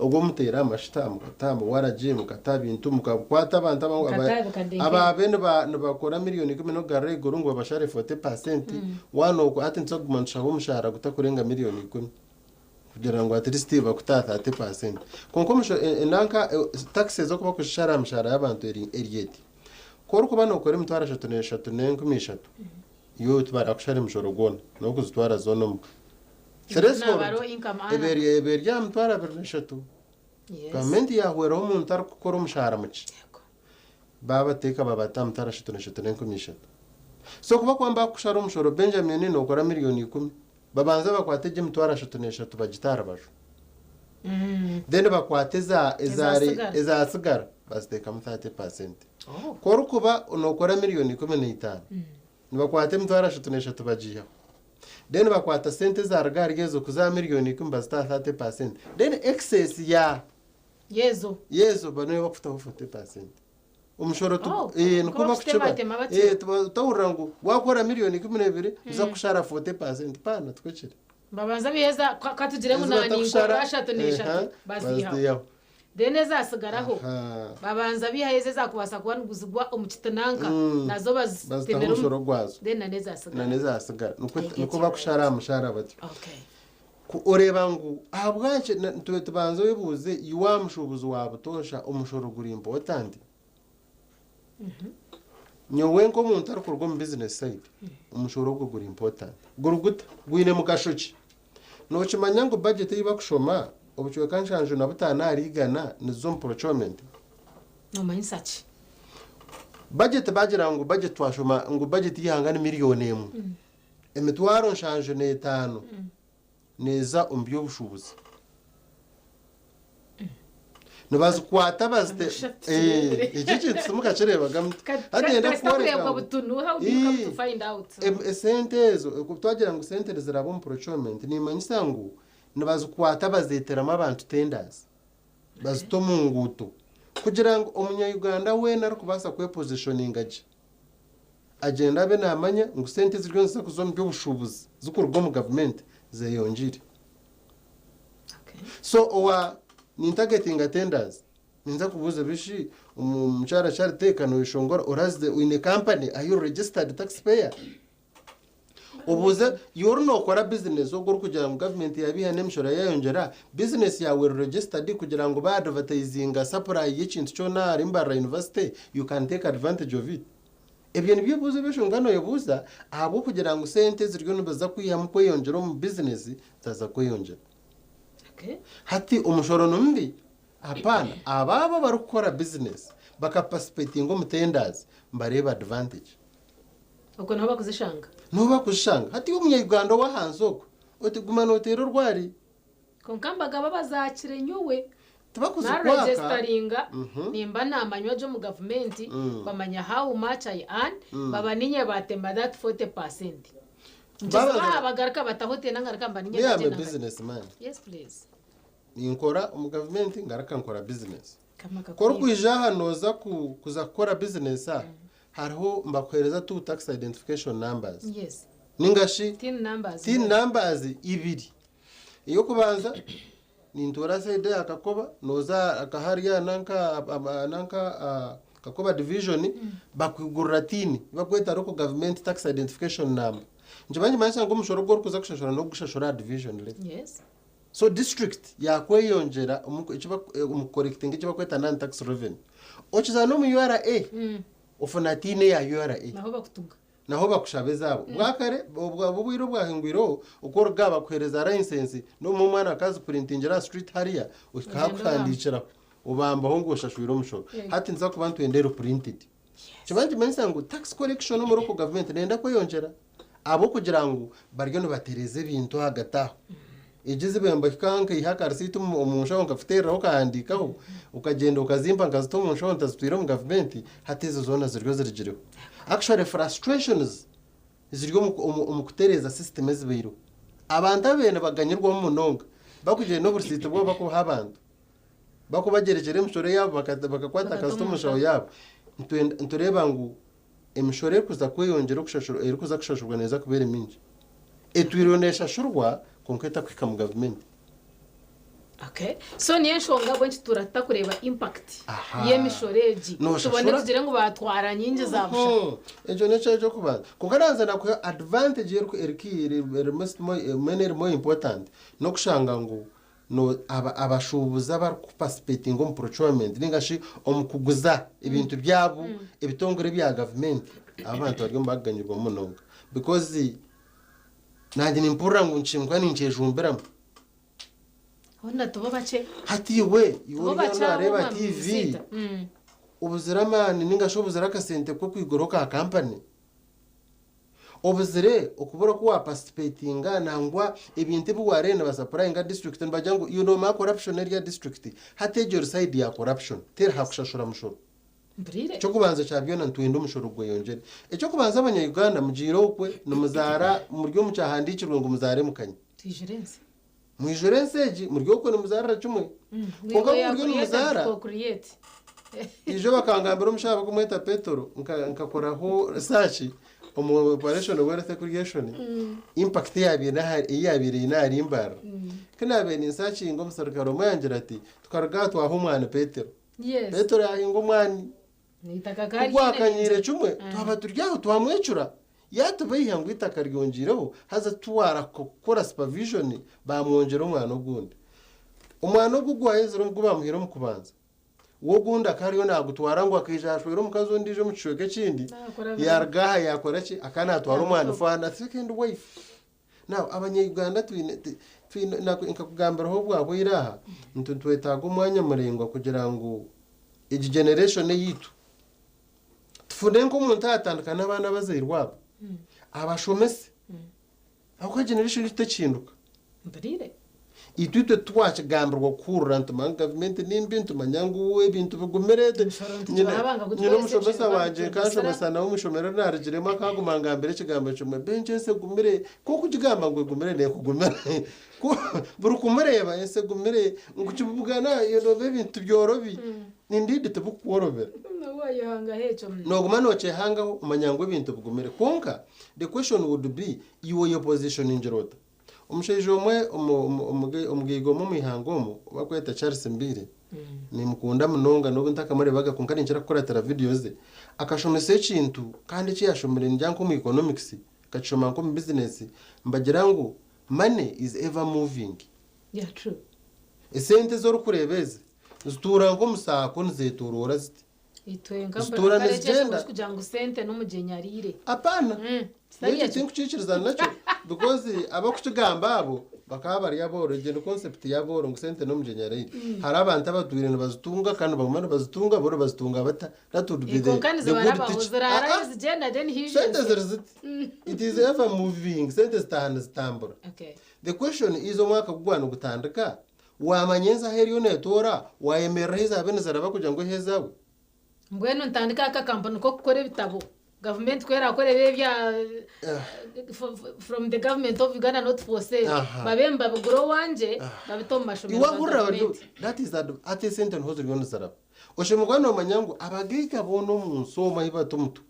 Speaker 5: Ogwo muteera amashuta mukata mu waragi mukata bintu mukakwata abantu
Speaker 2: Mukata bikadenke.
Speaker 5: ababe nibakora miliyoni 10 n'okugarura ahaiguru ngu babashare 40% waana okwo hati nituza kuguma nitushaba omushahara gutakurenga miliyoni 10 kugira ngu at least bakutaha 30%. Kwonka nanka taxes okuba kushara aha mishahara y'abantu eri eti. Ku orikuba nookora 33,300 iwe tibarakushara emishoro gwona n'okuzitwara zoona omuka. Threshold
Speaker 2: Nabaro income earner.
Speaker 5: eba eri aha 23,000. Gavumenti yahweraho omuntu arikukora omushahara mukye. Babateeka babata aha 33,300. So kuba kwamba bakushara omushoro Benjamin nookora miliyoni 10 babanza bakwate egi 33,000 bagite aha rubaju. Then bakwate
Speaker 2: Ezasigara.
Speaker 5: ezasigara baziteekamu 30%.
Speaker 2: Oh.
Speaker 5: Ku orikuba nookora miliyoni 15 nibakwata 33,000 bagiihaho. Then bakwata sente ezaruga ahari ezo kuza miliyoni 10 bazita aha 30%. Then excess ya
Speaker 2: Yezo.
Speaker 5: yezo bano bakutaho 40%. Omushoro tu
Speaker 2: Oh,
Speaker 5: niko
Speaker 2: niko
Speaker 5: bakukiba.
Speaker 2: bakutematema batyo.
Speaker 5: Tutahurira ngu wakora miliyoni 12 uza kushara 40% pana twekire.
Speaker 2: Babanza biheza katugire ngu
Speaker 5: Ezo
Speaker 2: nani
Speaker 5: batakushara,
Speaker 2: nkora ashatu n'eshatu baziihaho.
Speaker 5: Baziihaho.
Speaker 2: Then ezasigaraho
Speaker 5: Aha.
Speaker 2: babanza bihayo ezo ezakubaasa kuba niguzigwa omu kitinanka nazo
Speaker 5: Bazitaho
Speaker 2: bazitemera
Speaker 5: omushoro gwazo.
Speaker 2: Then na n'ezasigara.
Speaker 5: Na n'ezasigara. Nikwo
Speaker 2: I get
Speaker 5: nikwo
Speaker 2: you.
Speaker 5: bakushara aha mushaara batyo.
Speaker 2: Okay.
Speaker 5: Ku oreeba ngu ahabwaki na- tube tubanze webuuze iwe wa mushuubuzi wa butoosha omushoro guri important? Nyowe nk'omuntu arikuruga omu business side, omushoro ogwo guri important. Guri guta? Gwine mugasho ki? Nookimanya ngu budget ei bakushoma obucweka 75 ahari igana niziza omu procurement?
Speaker 2: Noomanyisa ki?
Speaker 5: Budget bagira ngu budget twashoma ngu budget y'eihanga ni 1,000,000. 75,000 neeza omu by'obushuubuzi. Nibazikwata bazite eh, eki ekintu timukakireebaga muti. Hati niinyenda
Speaker 2: Kasita
Speaker 5: kukworeka
Speaker 2: kureebwa
Speaker 5: ngu
Speaker 2: butunu, how do you come to find out?
Speaker 5: Esente ezo twagira ngu sente niziraba omu procurement nimanyisa ngu nibazikwata bazeeteramu abantu tenders bazita omu nguuto kugira ngu omunya-Uganda weena arikubaasa kwepositioninga gye agyende abe naamanya ngu sente eziriyo niziza kuza omu by'obushuubuzi zikuruga omu gavumenti zeyongiire. So owa nintagetinga tenders ninza kubuuza bishi omukyara Charity Kanoyeshongora orazize oine company are you registered taxpayer? Obuuze iwe ori nookora bizinesi ogwo orikugira ngu gavumenti yaabiiha n'emishoro yaayongyera, bizinesi yaawe eri registered kugira ngu baadivatayizinga supply y'ekintu kyona ahari Mbarara University you can take advantage of it? Ebyo nibyo ebibuuzo ebi oshanga nooyebuuza ahabw'okugira ngu sente eziriyo nibaza kwihamu kweyongyera omu bizinesi zaaza kweyongyera. Hati omushoro ni mubi? Apaana. Abo abo abarikukora bizinesi bakapasipetinga omu tenders nibareeba advantage.
Speaker 2: Okwo niho bakuzishanga.
Speaker 5: Niho bakuzishanga. Hati iwe omunya-Uganda ow'ahansi okwo oti guma nooteera orwari.
Speaker 2: Kwonka mbagaba bazaakire nyowe.
Speaker 5: Tibakuzikwaka.
Speaker 2: Naregestaringa nimba namanywa gye omu gavumenti bamanya how much I earn baba ninye batema that 40%.
Speaker 5: Babanza-
Speaker 2: Baha bagaruka bataho tena ngaruka mba ninye
Speaker 5: Me am a
Speaker 2: ndagyenda nka-
Speaker 5: business man.
Speaker 2: Yes please.
Speaker 5: Ninkora omu gavumenti ngaruka nkora business.
Speaker 2: Kama
Speaker 5: Ku orikwija aha nooza kuza kukora business aha, hariho nibakuheereza two tax identification numbers.
Speaker 2: Yes.
Speaker 5: Ninga shi
Speaker 2: Tin numbers.
Speaker 5: tin numbers ibiri. Ey'okubanza nintuura side ya Kakoba nooza aka hariya nanka nanka Kakoba division bakwigurira tin bakweta local government tax identification number. Nikimanyisa nikimanyisa ngu omushoro ogu orikuza kushashura n'ogushashura aha division level.
Speaker 2: Yes.
Speaker 5: So district yakweyongyera omu omu kucollectinga eki bakweta non tax revenue. Okiza n'omu URA ofuna tin eya URA.
Speaker 2: Naho bakutuga.
Speaker 5: Naho bakushaba ezaabo. Bwakare obwire obwahingwireho oku orikuga bakuheereza license n'omu omwana akazipurintingira aha street hariya okahakuhandiikiraho obambaho ngu oshashwire omushoro. Hati nituza kuba nitwenda eri printed. Kiba nikimanyisa ngu tax collection omuri okwo gavumenti neyenda kweyongyera ahabw'okugira ngu bariyo nibatereeza ebintu ahagati aho. Egyo ezibaire nibahika nkaiha akarisiiti omu nshaho nkafuteereraho nkahandiikaho, okagyenda okazimpa nkazita omu nshaho ntazitwire omu gavumenti, hati ezo zoona ziriyo zirugireho. Actually frustrations ziri omu kutereeza system ezibaireho. Abantu ababaire nibaganyirwamu munonga bakugyenda n'oburisiiti bwabo bakubuha abantu, bakubagyerekyera emishoro yaabo bakakwata akazita omu nshaho yaabo. Nitureeba ngu emishoro erikuza kweyongyera okushashurwa erikuza kushashurwa neeza kuba eri mingi. Etwire neeshashurwa kwonka etakuhika mu gavumenti.
Speaker 2: Okay. So niyo enshonga ahabw'enki turatakureeba impact
Speaker 5: Aha.
Speaker 2: y'emishoro egi.
Speaker 5: Nooshashura.
Speaker 2: Tubone tugire ngu baatwara nyingi za busha.
Speaker 5: Ekyo nekyo eky'okubanza. Kwonka naaza nakuha advantage eriku mbwenu eri more important n'okushanga ngu no abashuubuzi abarikupasipetinga omu procurement ninga shi omu kuguza ebintu byabo ebitongore ebya gavumenti abo abantu bari omu bakuganyirwamu munonga because nanye nimpurira ngu nkuba ninkyejumbiramu.
Speaker 2: Hoona tubo bakye.
Speaker 5: Hati iwe iwe
Speaker 2: Tubo
Speaker 5: oriyo
Speaker 2: bakye abo
Speaker 5: nooreeba
Speaker 2: mwami
Speaker 5: TV
Speaker 2: Musiita.
Speaker 5: Obuzire amaani ninga shi obuzire akasente k'okwiguraho ka kampani obuzire okubura oku wapasitipetinga nangwa ebintu ebi wareeba nibasapurayinga district nibagira ngu you know ma corruption eri aha district hati egyo eri side ya corruption teri ha kushashura mushoro.
Speaker 2: Mpurire.
Speaker 5: Eky'okubanza kya byona nitwenda omushoro gweyongyere. Eky'okubanza abanya-Uganda mugiire okwe nimuzaara muri omu kyahandiikirwe ngu muzaare mukanye.
Speaker 2: Twijure ensi.
Speaker 5: Mwijure ensi egi muri okwe nimuzaarira kimwe. Kwonka
Speaker 2: We are
Speaker 5: ku muri
Speaker 2: created
Speaker 5: nimuzaara
Speaker 2: to co-create.
Speaker 5: Ijo bakangambira omushaija barikumweta Petero nkakoraho research. Omu operation wealth creation impact eyabaire ei yabaire eine ahari Mbarara. Ku nabaire ninsakinga omuserukare omwe yangira ati tukaruga aha twaha omwani Petero.
Speaker 2: Yes.
Speaker 5: Petero yahinga omwani.
Speaker 2: Eitaka
Speaker 5: Ku
Speaker 2: ka ryine
Speaker 5: gwakanyiire
Speaker 2: ringi.
Speaker 5: kimwe twaba turi aho twamwecura yatubeiha ngu eitaka ryongiireho haza twara kukora supervision bamwongyera omwani ogundi. Omwani ogu gwahezire ogu bamuhaire omu kubanza we ogundi akaba ariyo nagutwara ngu akaija yashwera omukazi ondiijo omu kicweka ekindi
Speaker 2: Naakora biri.
Speaker 5: yaruga aha yakora ki akaba natwara omwani for second wife. Now abanya-Uganda twine ti- twine naku- nkakugambiraho obwahweire aha nti nitwetaaga omwanya muraingwa kugira ngu egi generation eyaitu tufune nk'omuntu ayatandika n'abaana abazairwe abo abashomese ahabw'okuba generation yaitu tekihinduka.
Speaker 2: Mpuriire.
Speaker 5: Itwe itwe twakigambirwa kuhurira nitumanya ngu gavumenti nimbi, nitumanya ngu ebintu bigumire. Nyine
Speaker 2: nitubaraba ngu
Speaker 5: nyine
Speaker 2: twese
Speaker 5: omushomesa
Speaker 2: ekyo
Speaker 5: wangye nkanshomesa nawe omu ishomero rinarugiremu akaguma angambira ekigambo kimwe, Benki ensi egumire, ku okugigamba ngu egumire nekugumira. Ku buri kumureeba ensi egumire, ngu kibugana nooba ebintu tibyorobi. Indeed tibikukworobera.
Speaker 2: Nobu wayehangaho ekyo.
Speaker 5: Nooguma nookyehangaho omanya ngu ebintu bigumire. Kwonka the question would be iwe oyepositioningire ota? Omushaija omwe omugaiga omwe omu ihanga omu ou barikweta Charles Mbiire, nimukunda munonga n'obu ntakamureebaga kwonka ninkira kukuratira vidiyo ze, akashomesa ekintu kandi eki yaashomire ningira nk'omu economics, akakishoma nk'omu bizinesi, nibagira ngu money is ever moving.
Speaker 2: Yeah, true.
Speaker 5: Esente ezi orikureeba ezi nizituura nk'omusaako nizeetooroora ziti.
Speaker 2: Itwe nka
Speaker 5: Zituura
Speaker 2: kare ekyo
Speaker 5: nizigyenda.
Speaker 2: kugira ngu sente n'omugyenyi ariire.
Speaker 5: Apana.
Speaker 2: Kitari
Speaker 5: Ekyo
Speaker 2: ekyo.
Speaker 5: tinkukiikirizana nakyo because abakukigamba abo bakaba bari abooro. Egyo ni concept y'abooro ngu sente n'omugyenyi araire. Hariho abantu abatwire nibazitunga kandi nibaguma nibazitunga bo nibazitunga bata? That would be the,
Speaker 2: Kwonka
Speaker 5: the
Speaker 2: nizibarabaho
Speaker 5: good teacher.
Speaker 2: ziraarayo
Speaker 5: Ah, ah.
Speaker 2: zigyenda then hije
Speaker 5: Sente ziri ziti. It is ever moving. Sente zitaaha nizitambura.
Speaker 2: Okay.
Speaker 5: The question is omwaka gugwa nigutandika wamanya ensi ahu eriyo netoora wayemerera ahu ezaabe niziraba kugira ngu ohe ezaawe?
Speaker 2: Mbwenu ntandike aka kampuni k'okukora ebitabo gavumenti ku erakora ebi ebya from the government of Uganda not for sale
Speaker 5: Aha.
Speaker 2: babe nibabigura owangye babite omu mashomero ga
Speaker 5: Iwahurira bari
Speaker 2: gavumenti.
Speaker 5: that is that ati esente niho ziriyo niziraba. Oshemereire kuba nomanya ngu abagaiga boona omu nsi omu ahu bata omutwe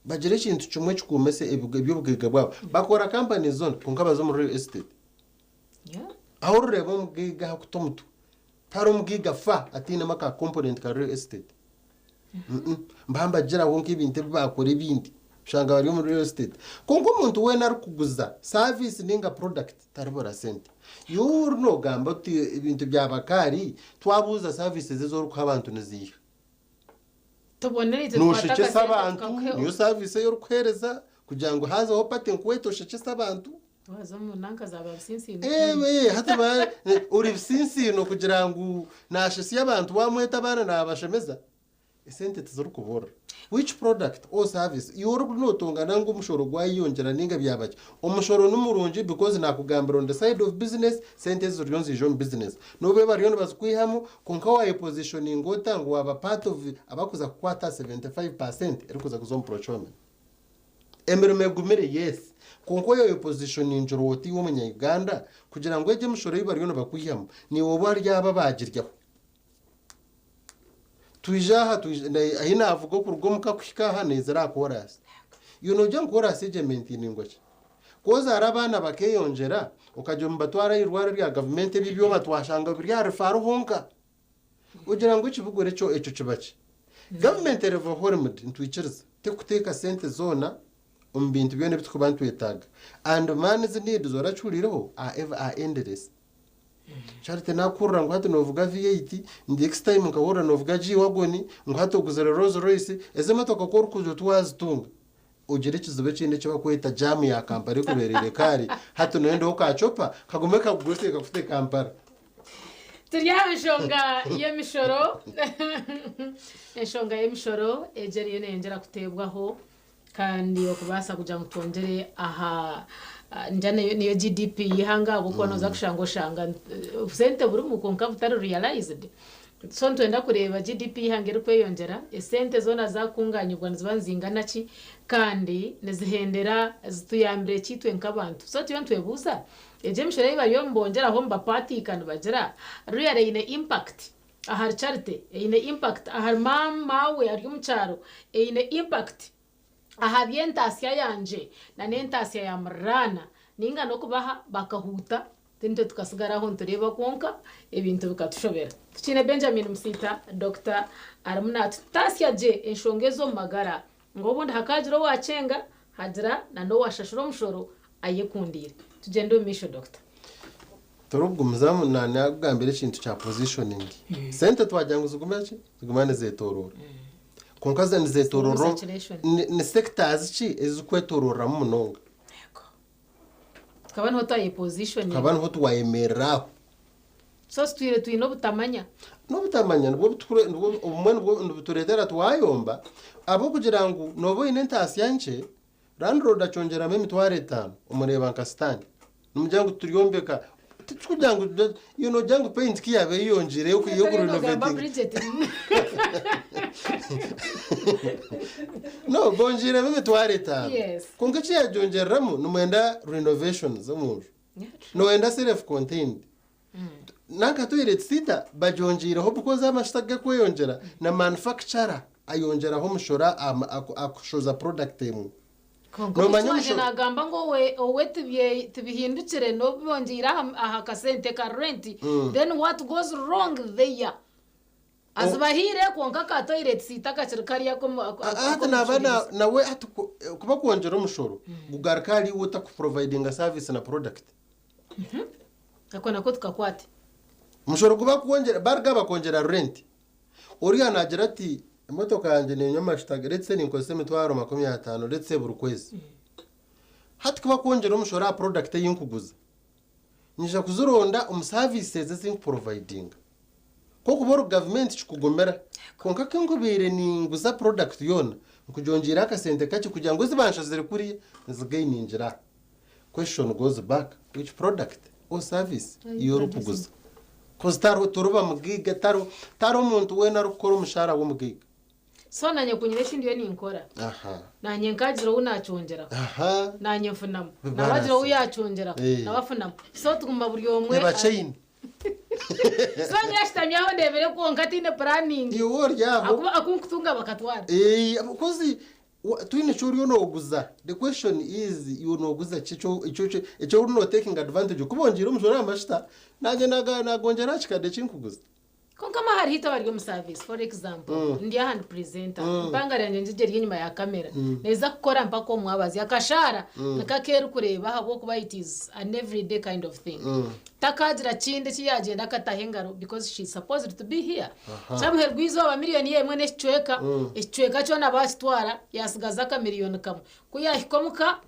Speaker 5: bagira ekintu kimwe ekikuumisa eby'obugaiga bwabo. Bakora companies zoona kwonka baza omu real estate. Ahu orireeba omugaiga ahu akuta omutwe, tihariho omugaiga afa atainemu aka component ka real estate. Mbambagira kwonka ebintu ebi baakora ebindi oshanga bari omu real estate. Kwonka omuntu weena arikuguza service ninga product taribura sente. Iwe ori noogamba oti ebintu bya Bakaari, twabuuza services ezi orikuha abantu niziiha?
Speaker 2: Tubone itwe tukwate
Speaker 5: Nooshekyesa
Speaker 2: akasente
Speaker 5: abantu,
Speaker 2: tukakuhe
Speaker 5: niyo service ei orikuheereza kugira ngu haazaho party nkuwete oshekyese abantu.
Speaker 2: Waza omu nanka za ba bisinsiino.
Speaker 5: Ewe hati ba ori bisinsiino kugira ngu naashesya abantu waamweta abaana naabashemeza. Esente tizirikuburira. Which product or service iwe ori nootongana ngu omushoro gwayeyongyera ninga byaba ki? Omushoro ni murungi because naakugambira on the side of business sente ezi ziriyo niziija omu business. N'obu bariyo nibazikwihamu kwonka waayepositioninga ota ngu waaba part of abarikuza kukwata aha 75% erikuza kuza omu procurement. Emirimo egumire yes kwonka oyepositioningire ota iwe omunya Uganda kugira ngu egyo emishoro ei bariyo nibakwihamu naiwe obe ori abo abaagiryaho. Twija aha twija ahi naavuga okuruga omuka kuhika aha naizire aha koraasi. Iwe noogira ngu koraasi egyo emaintainingwa ki? Ku ozaara abaana bakeeyongyera okagira ngu nibatwara aha irwariro rya gavumenti ebi ebyoma twashanga biri aha rifaari honka. Ogira ngu ekibugure ekyo ekyo kiba ki? Gavumenti eriva-whelmed nitwikiriza terikuteeka sente zoona omu bintu byona ebi turikuba nitwetaaga and man's needs orakihuriireho are ever are endless. Charity nakuhurira ngu hati novuga V8 next time nkahurira novuga G-wagon ngu hati oguzire Rolls Royce ezi emotoka ku orikuza oti wazitunga ogira ekizibu ekindi eki bakweta jam ya Kampala ekubereire kaari hati noyendaho ka chopper kagume kakugose kakute Kampala.
Speaker 2: Turi aha nshonga y'emishoro. Enshonga y'emishoro egyo eriyo neyongyera kuteebwaho kandi okubaasa kugira ngu twongyere aha ningira niyo GDP y'eihanga ahabw'okuba nooza kushanga oshanga obusente burimu kwonka butari realized. So nitwenda kureeba GDP y'eihanga erikweyongyera, esente zoona zaakunganyibwa niziba nizingana ki kandi nizihendera zituyambire ki itwe nk'abantu. So turiyo nitwebuuza egyo emishoro ei bariyo nibongyeraho nibapaatiika nibagira really eine impact ahari Charity, eine impact ahari maawe ari omu kyaro, eine impact. Aha by'entaasya yangye na n'entaasya ya muriraana ninga n'okubaha bakahuuta then itwe tukasigara aho nitureeba kwonka ebintu bikatushobera. Tukiine Benjamin Musiita, Dokita, arimu naatutaasya gye enshonga ez'omu magara ngu obundi hakaagira owaakyenga hagira na n'owaashashura omushoro ayekundiire. Tugyende omu maisho Dokita.
Speaker 5: Turikugumizamu nakugambira ekintu kya positioning. Sente twagira ngu zigume ki? Zigume nizetoroora. Kwonka zo nizetoroora
Speaker 2: Circulation.
Speaker 5: ni sectors ki ezirikwetorooreramu munonga?
Speaker 2: Tukaba niho twayepositioninga.
Speaker 5: Tukaba niho twayemerera aho.
Speaker 2: So tutwire twine obutamanya.
Speaker 5: N'obutamanya nibwo butukure nibwo obumwe nibwo nibutureetera twayomba ahabw'okugira ngu nooba oine entaasya nkye, landlord akyongyeramu emitwaro etaano omureeba nka sitaani. Nimugira ngu turyombeka tikugira ngu iwe noogira ngu paint ku yaaba eyeyongyeire
Speaker 2: Nogamba
Speaker 5: y'okurenovatinga
Speaker 2: Bridget.
Speaker 5: No bongyiremu emitwaro etaano.
Speaker 2: Yes.
Speaker 5: Kwonka eki yaagyongyereramu nimwenda renovations omu nju. Nooyenda self contained. Nanka toilet seat bagyongyeireho because amashuta gakweyongyera na manufacturer ayongyeraho omushoro akushoza product emwe.
Speaker 2: Konka
Speaker 5: Noomanya
Speaker 2: omushiki wangye
Speaker 5: omushoro
Speaker 2: naagamba ngu owe owe tibye tibihindukire n'obu bongyeire aha aha kasente ka rent then what goes wrong there? Azibahaire kwonka ka toilet seat akakiri kariya ak'omu
Speaker 5: Hati naaba
Speaker 2: ak'omucuruuzi.
Speaker 5: nawe hati kuba kwongyera omushoro gugaruka ahari iwe otakuprovidinga service na product.
Speaker 2: Ako nako tukakwate.
Speaker 5: Omushoro guba kwongyera baruga bakongyera rent. Oriya naagira ati emotoka yangye nenywa amashuta let's say ninkozesa emitwaro 50 let's say buri kwezi. Hati kuba kwongyera omushoro aha product ei nkuguza, nyija kuzironda omu services ezi nkuprovidinga. Kw'okuba ori gavumenti kikugumira. Kwonka ku nkubaire ninguza product yoona, nkugyongyeireho akasente kakye kugira ngu ezi banshazire kuriya nzigainingira aha. Question goes back, which product or service
Speaker 2: Are you
Speaker 5: ei orikuguza?
Speaker 2: producing?
Speaker 5: Coz tariho toriba mugaiga, tariho tariho omuntu weena arikukora omushaara gw'omugaiga.
Speaker 2: So nanye ku nyine eki ndiyo ninkora, nanye nkagira ou nakyongyeraho, nanye nfunamu. Nawe agira ou
Speaker 5: Bibaranse.
Speaker 2: yakyongyeraho, nawe afunamu. So tuguma buri omwe
Speaker 5: Niba chain.
Speaker 2: So nyowe ashutami aho ndebere kwonka tiine planning.
Speaker 5: Iwe ori aho.
Speaker 2: Akuba akunkutunga bakatwara.
Speaker 5: Because twine eki oriyo nooguza. The question is iwe nooguza ki eki ori no taking advantage kuba ongyeire omushoro aha mashuta nanye nagongyera aha kikadde eki nkuguza.
Speaker 2: Kwonka mwe hariho itwe abari omu service for example ndi aha ndi presenter mpanga ryangye ngigye eri enyima ya camera neeza kukora mpaka omu mwabazyo akashaara niko aku erikureeba ahabw'okuba it is an everyday kind of thing takagira kindi eki yaagyenda akataho engaro because she is supposed to be here kyamuheru gw'eizooba miriyoni ye emwe n'ekicweka ekicweka kyona baakitwara yaasigaza akamiriyoni kamwe ku yaahika omuka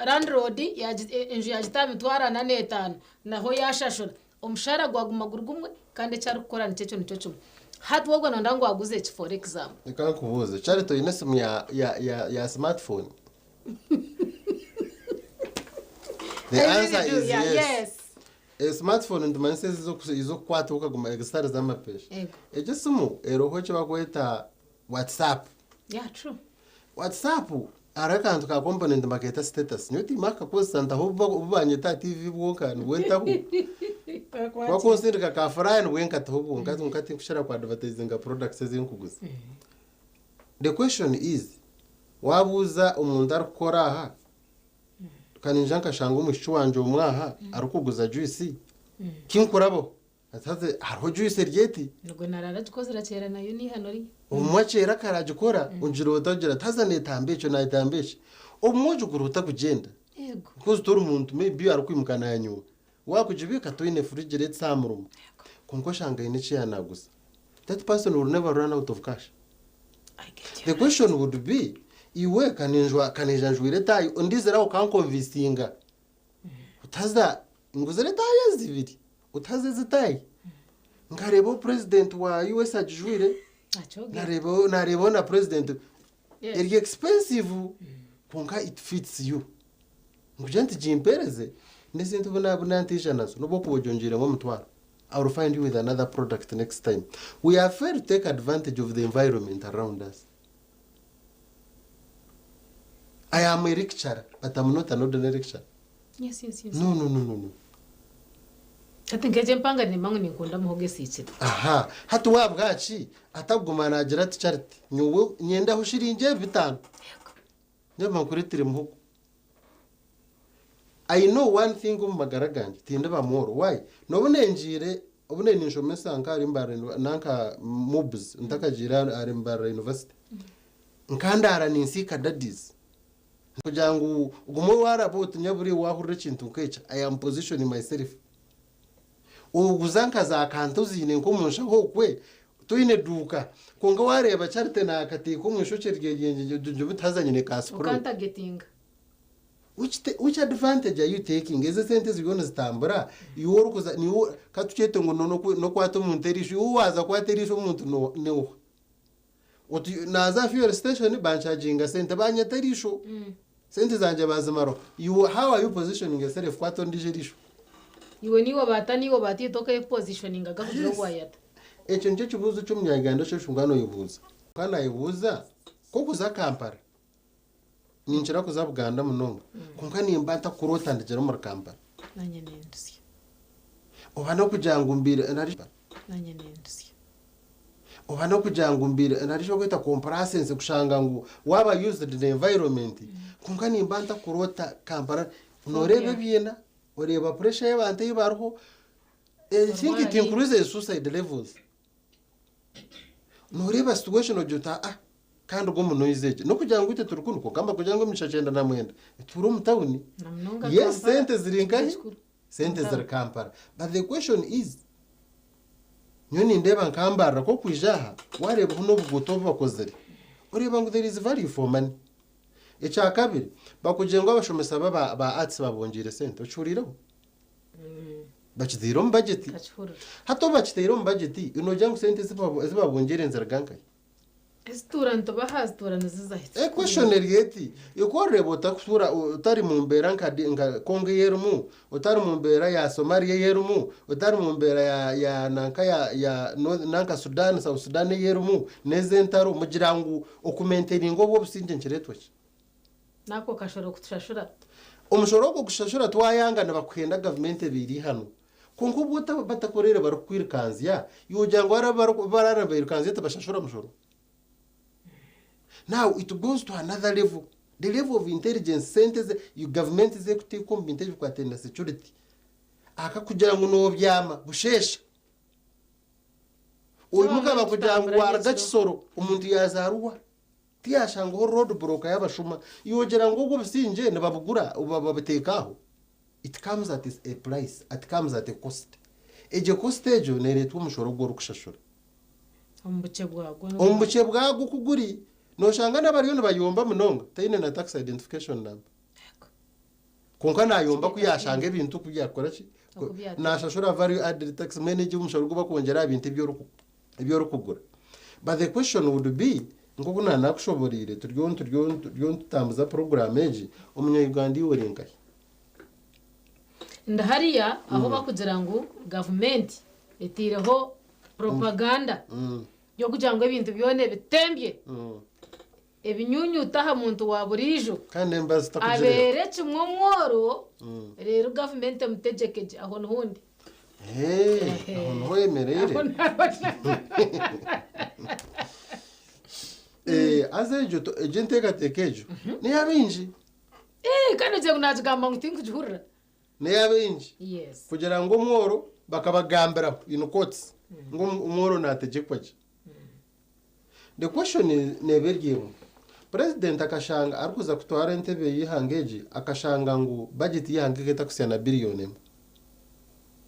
Speaker 2: landlord enju yaagita aha mitwaro ana n'etaano naho yaashashura Omushaara gwaguma guri gumwe kandi eki arikukora nikyo ekyo nikyo kimwe. Hati we ogwo nooyenda ngu aguze ki for example?
Speaker 5: Reka nkubuuze, Charity oine esimu ya ya ya ya smartphone? The
Speaker 2: I really
Speaker 5: answer
Speaker 2: do,
Speaker 5: is
Speaker 2: yeah,
Speaker 5: yes.
Speaker 2: yes.
Speaker 5: E smartphone nitumanyisa ezi ez'okukwata okaguma ezitari z'amapeesha.
Speaker 2: Ego.
Speaker 5: Egyo esimu eriho eki barikweta WhatsApp.
Speaker 2: Yeah, true.
Speaker 5: WhatsApp hariho akantu ka component nibakeeta status. Nyowe timakakakozesa ntaho obu banyeta aha TV bwonka nibwo ntaho. Bakunsindika ka flyer nibwo nkataho bwonka kwonka tinkukira ku advertisinga products ezi nkuguza. The question is, wabuuza omuntu arikukora aha, ka niinyija nkashanga omwishiki wangye omwe aha arikuguza juice, kinkurabaho Ati haza hariho juice eri eti.
Speaker 2: Nigwe naraara agikozire akyera nayo n'eihano rimwe.
Speaker 5: Obumwe akyera kare agikora ogira ota ogira ati haza neetamba ekyo naatamba eki. Obumwe ogigura otakugyenda.
Speaker 2: Yego.
Speaker 5: Because tori muntu maybe arikwimuka nanywa. Waakugibiika toine fridge let's aha murimo. Kwonka oshanga aine eki yaanaguza. That person will never run out of cash. The question would be iwe ka naija njwire etaayi ondizire aho okankonvinsinga. Oti haza nguzire etaayi ezi ibiri. Oti haza ezi taayi nkareeba president wa US agijwire nareebaho na president eri expensive kwonka it fits you. Nkugira nti gimpereze n'esente obu naaba ntaija nazo n'obu okuba ogyongyeremu omutwaro. I will find you with another product next time. We are fair to take advantage of the environment around us. I am a lecturer, but I'm not an ordinary lecturer.
Speaker 2: Yes.
Speaker 5: No, no, no, no, no.
Speaker 2: Hati nk'egyo empanga nimba ngu ninkunda muhogo esiikire.
Speaker 5: Aha, hati waabwaki atakuguma naagira ati Charity, nyowe nyendaho shiringi ebi 5. Nyaba nkureetire muhogo. I know one thing omu magara gangye, tindiba mworo. Why? N'obu nengiire, obu nari ninshomesa nk'ahari Mbarara Uni- nanka MUBS, ntakagiire ahari Mbarara University, nkandaara ninsiika daddies. Kugira ngu ogume waaraba oti nyabura waahurira ekintu nk'ekyo, I am positioning myself. Oguza nka za kanta oziine nk'omu nshaho okwe, toine duuka. Kwonka waareeba Charity naakateeka omu ishokye rye rye haza nyine ka scroll.
Speaker 2: Okantagetinga.
Speaker 5: Which, which advantage are you taking? Ezo sente ziriyo nizitambura, iwe orikuza, niwe, katukyete ngu n'okwata omuntu eriisho, iwe waaza kwata eriisho omuntu niwe. Oti naaza fuel station banshaginga sente, banyeta eriisho. Sente zangye bazimaraho. You, how are you positioning yourself kwata ondiijo eriisho?
Speaker 2: Iwe niiwe baata niiwe baata itwe okepositioninga kugira obu wayata.
Speaker 5: Ekyo nikyo kibuuzo ky'omunyarwanda osheesha ngu noyebuuza. Kandi nayebuuza, k'okuza Kampala, ninkira kuza Buganda munonga, kwonka nimba ntakuroota ndigira omuri Kampala.
Speaker 2: Nanye nendusya.
Speaker 5: Oba n'okugira ngu mbiire nari
Speaker 2: Nanye nendusya.
Speaker 5: Oba n'okugira ngu mbiire nari okweta complacency kushanga ngu waaba used the environment, kwonka nimba ntakuroota Kampala. Nooreeba ebyina, oreeba pressure y'abantu ei bariho. I think it increases suicide levels. Nooreeba situation ogira oti ah kandi ogwo omu noise egi n'okugira ngu itwe turi kunu, kwonka mbakugira ngu emigisha 99 tuura omu tawuni.
Speaker 2: Na munonga
Speaker 5: Yes.
Speaker 2: Kampala.
Speaker 5: Sente ziri nkahi?
Speaker 2: Ekikuru.
Speaker 5: Sente ziri Kampala, but the question is, nyowe nindeeba nkambarira kokwija aha wareebaho n'obuguuto obu bakozire, oreeba ngu there is value for money. Ekya kabiri, bakugira ngu abashomesa ba arts babongiire sente, okihuriireho? Bakiteire omu budget.
Speaker 2: Kakihurira.
Speaker 5: Hati obu bakiteire omu budget, nogira ngu sente ezibabongiire nziruga nkahi?
Speaker 2: Ezituura nitubaha zituura nizizahitsa.
Speaker 5: Question eri eti, iko oreeba otakutuura otari mu mbeera nka Congo eyerimu, otari mu mbeera ya Somalia eyerimu, otari mu mbeera ya nanka ya nanka Sudan, South Sudan eyerimu n'ez'entaro, mugira ngu okumaintaininga obwo obusingye nikireetwa ki?
Speaker 2: Nako kashoro kutushashura.
Speaker 5: Omushoro ogwo kushashura twayanga, nibakuhenda gavumenti ebiiri hano. Kwonka obwo batakorere barikukwirukanzya, yogira ngu barara nibayirukanzya tibashashura mushoro. Now it goes to another level, the level of intelligence. Sente gavumenti zekuteeka omu bintu ebikwataine na security aka kugira ngu nobyama busheesha oimuka kugira ngu waruga Kisoro, omuntu yazaarwa tiyashangaho road block y'abashuma, yogira ngu obwo obusingye nibabugura babuteeka. It comes at a price, it comes at a cost. Egyo cost egyo nereetwa omushoro ogwo orikushashura.
Speaker 2: Omu bukye bwagwo.
Speaker 5: Omu bukye bwagwo kuguri noshanga n'abariyo nibayomba munonga taine na tax identification number, kwonka nayomba ku yashanga ebintu kubyakora ki.
Speaker 2: Okubyateka.
Speaker 5: Nashashura value added tax, mwene egyo omushoro guba kwongyera aha bintu ebyorikugura. But the question would be, nkoku nanakushoboreire, turiyo tutambuza program egi, omunyayuganda iwe ori nkahi?
Speaker 2: Ndahariya aho bakugira ngu gavumenti etiireho propaganda yokugira ngu ebintu byona ebitembye ebinyunyuta aha muntu wa buriijo
Speaker 5: kandi embazi zitakugireeba.
Speaker 2: Abeere kimwe omworo, reero gavumenti emutegyekeje aho nihundi.
Speaker 5: Hey, aho niho oyemereire.
Speaker 2: Aho.
Speaker 5: Aza egyo egyo enteekateeka egyo ney'abaingi.
Speaker 2: Kandi ogira ngu nagigamba ngu tinkugihurira.
Speaker 5: Ney'abaingi.
Speaker 2: Yes.
Speaker 5: Kugira ngu omworo bakabagambiraho in quotes ngu omworo nategekwa gye. The question neeba eri emwe: president akashanga arikuza kutwara entebe y'ihanga egi, akashanga ngu budget y'ihanga etakusya na biliyoni 1.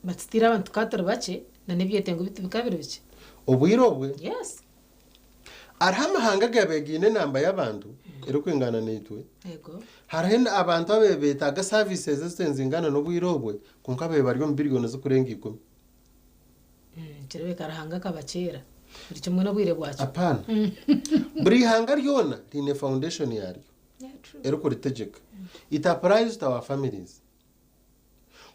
Speaker 2: Batutire abantu ka turi bakye na n'ebyetengo bitu bikaba biri bikye.
Speaker 5: Obwire obwe.
Speaker 2: Yes.
Speaker 5: Hariho amahanga gabe gaine enamba y'abantu erikwingana naitwe. Hariho abantu abe betaaga services ezitenzingana n'obwire obwe, kwonka babe bari omu biliyoni zikurenga 10.
Speaker 2: Kirebeka Ruhanga akaba kera buri kimwe n'obwire bwakyo.
Speaker 5: Apaana, buri ihanga ryona riine foundation yaryo
Speaker 2: Yeah, true.
Speaker 5: erikuritegeka. It applies to our families.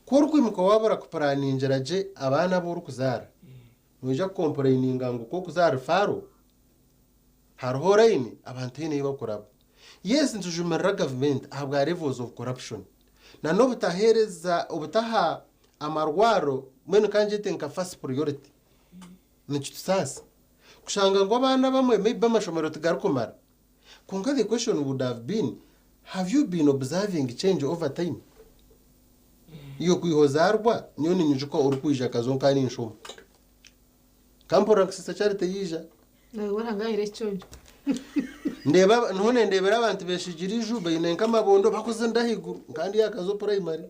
Speaker 5: Ku orikwimuka wabura kuplanningira gye abaana abu orikuzaara, noija kucomplaininga ngu kokuzaara faro hariho line abantu haine ei bakuraba. Yes, nitujumirira gavumenti ahabwa levels of corruption na n'obutaheereza, obutaha amarwaro mbwenu kangyete nka first priority. Nikitusaasa kushanga ngu abaana bamwe maybe amashomero tigarikumara, kwonka the question would have been, Have you been observing change over time? Iwe kwiha ozaarwa, nyowe ninyijuka orikwija akazo nka ninshoma. Kampurira ngu Sister Charity yaija.
Speaker 2: Warangahire ekiconco.
Speaker 5: Ndeeba niho nendebera abantu beshigire iju baine nk'amabondo bakuzinda ahaiguru nka ndi aha Kazo primary.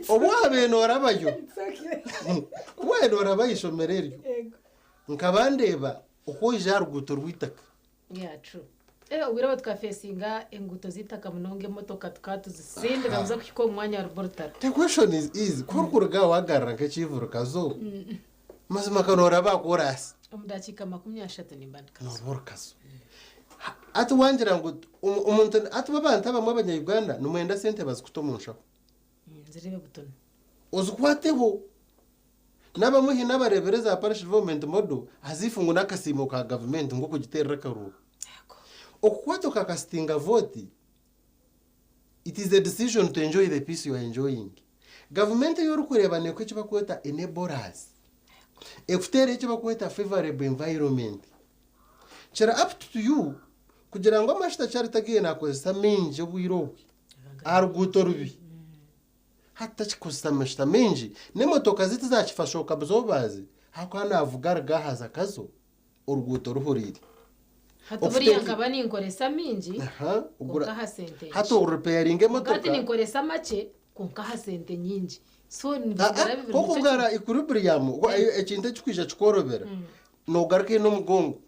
Speaker 5: Obu wabaire noorabayo, obu wabaire nooraba aha ishomero eryo, nkaba ndeeba oku oija aha ruguuto rw'eitaka.
Speaker 2: Yeah, true. Eh, obwire obwo tukafesinga enguuto z'eitaka munonga emotoka tukaba tuzisindika kuza kuhika omu mwanya harimu orutaro.
Speaker 5: The question is, is ku orikuruga aho wagarura nk'ekivuru Kazo, mazima ka nooraba aha koraasi.
Speaker 2: Omu dakiika 30 nimba ndi Kazo.
Speaker 5: Nooba ori Kazo. Hati wangira ngu omuntu hati bo abantu abamwe abanya-Uganda nimwenda sente bazikuta omu nshaho.
Speaker 2: Nzireebe butunu.
Speaker 5: Ozikwateho. N'abamwe haine abareebera eza Parish Development Model as if ngu n'akasiimo ka gavumenti ngu okugiteerera akaruuru. Okukwata okakasitinga vooti, it is a decision to enjoy the peace you are enjoying. Gavumenti ei orikureeba neekuha eki barikweta enablers, ekuteereho eki barikweta favourable environment. Kiri up to you kugira ngu amajuta Charity agu naakozesa maingi obwire obwe aha ruguuto rubi, Hati takikozesa amajuta maingi, n'emotoka ze tizakifa shock absorbers ahakuba navuga aruga aha aza Kazo oruguuto ruhuriire.
Speaker 2: Hati buriya nkaba ninkoresa mingi
Speaker 5: Aha, ogura
Speaker 2: kwonka aha sente nkye.
Speaker 5: hati oripairinga
Speaker 2: Kwonka hati
Speaker 5: emotoka.
Speaker 2: ninkoresa makye kwonka aha sente nyingi. So
Speaker 5: Ah, ah,
Speaker 2: nibisigara bibiri
Speaker 5: nk'oku
Speaker 2: nikyo
Speaker 5: bwara
Speaker 2: kimwe.
Speaker 5: equilibrium, ekintu ekikwija kikworobera, nogaruka haihi n'omugongo.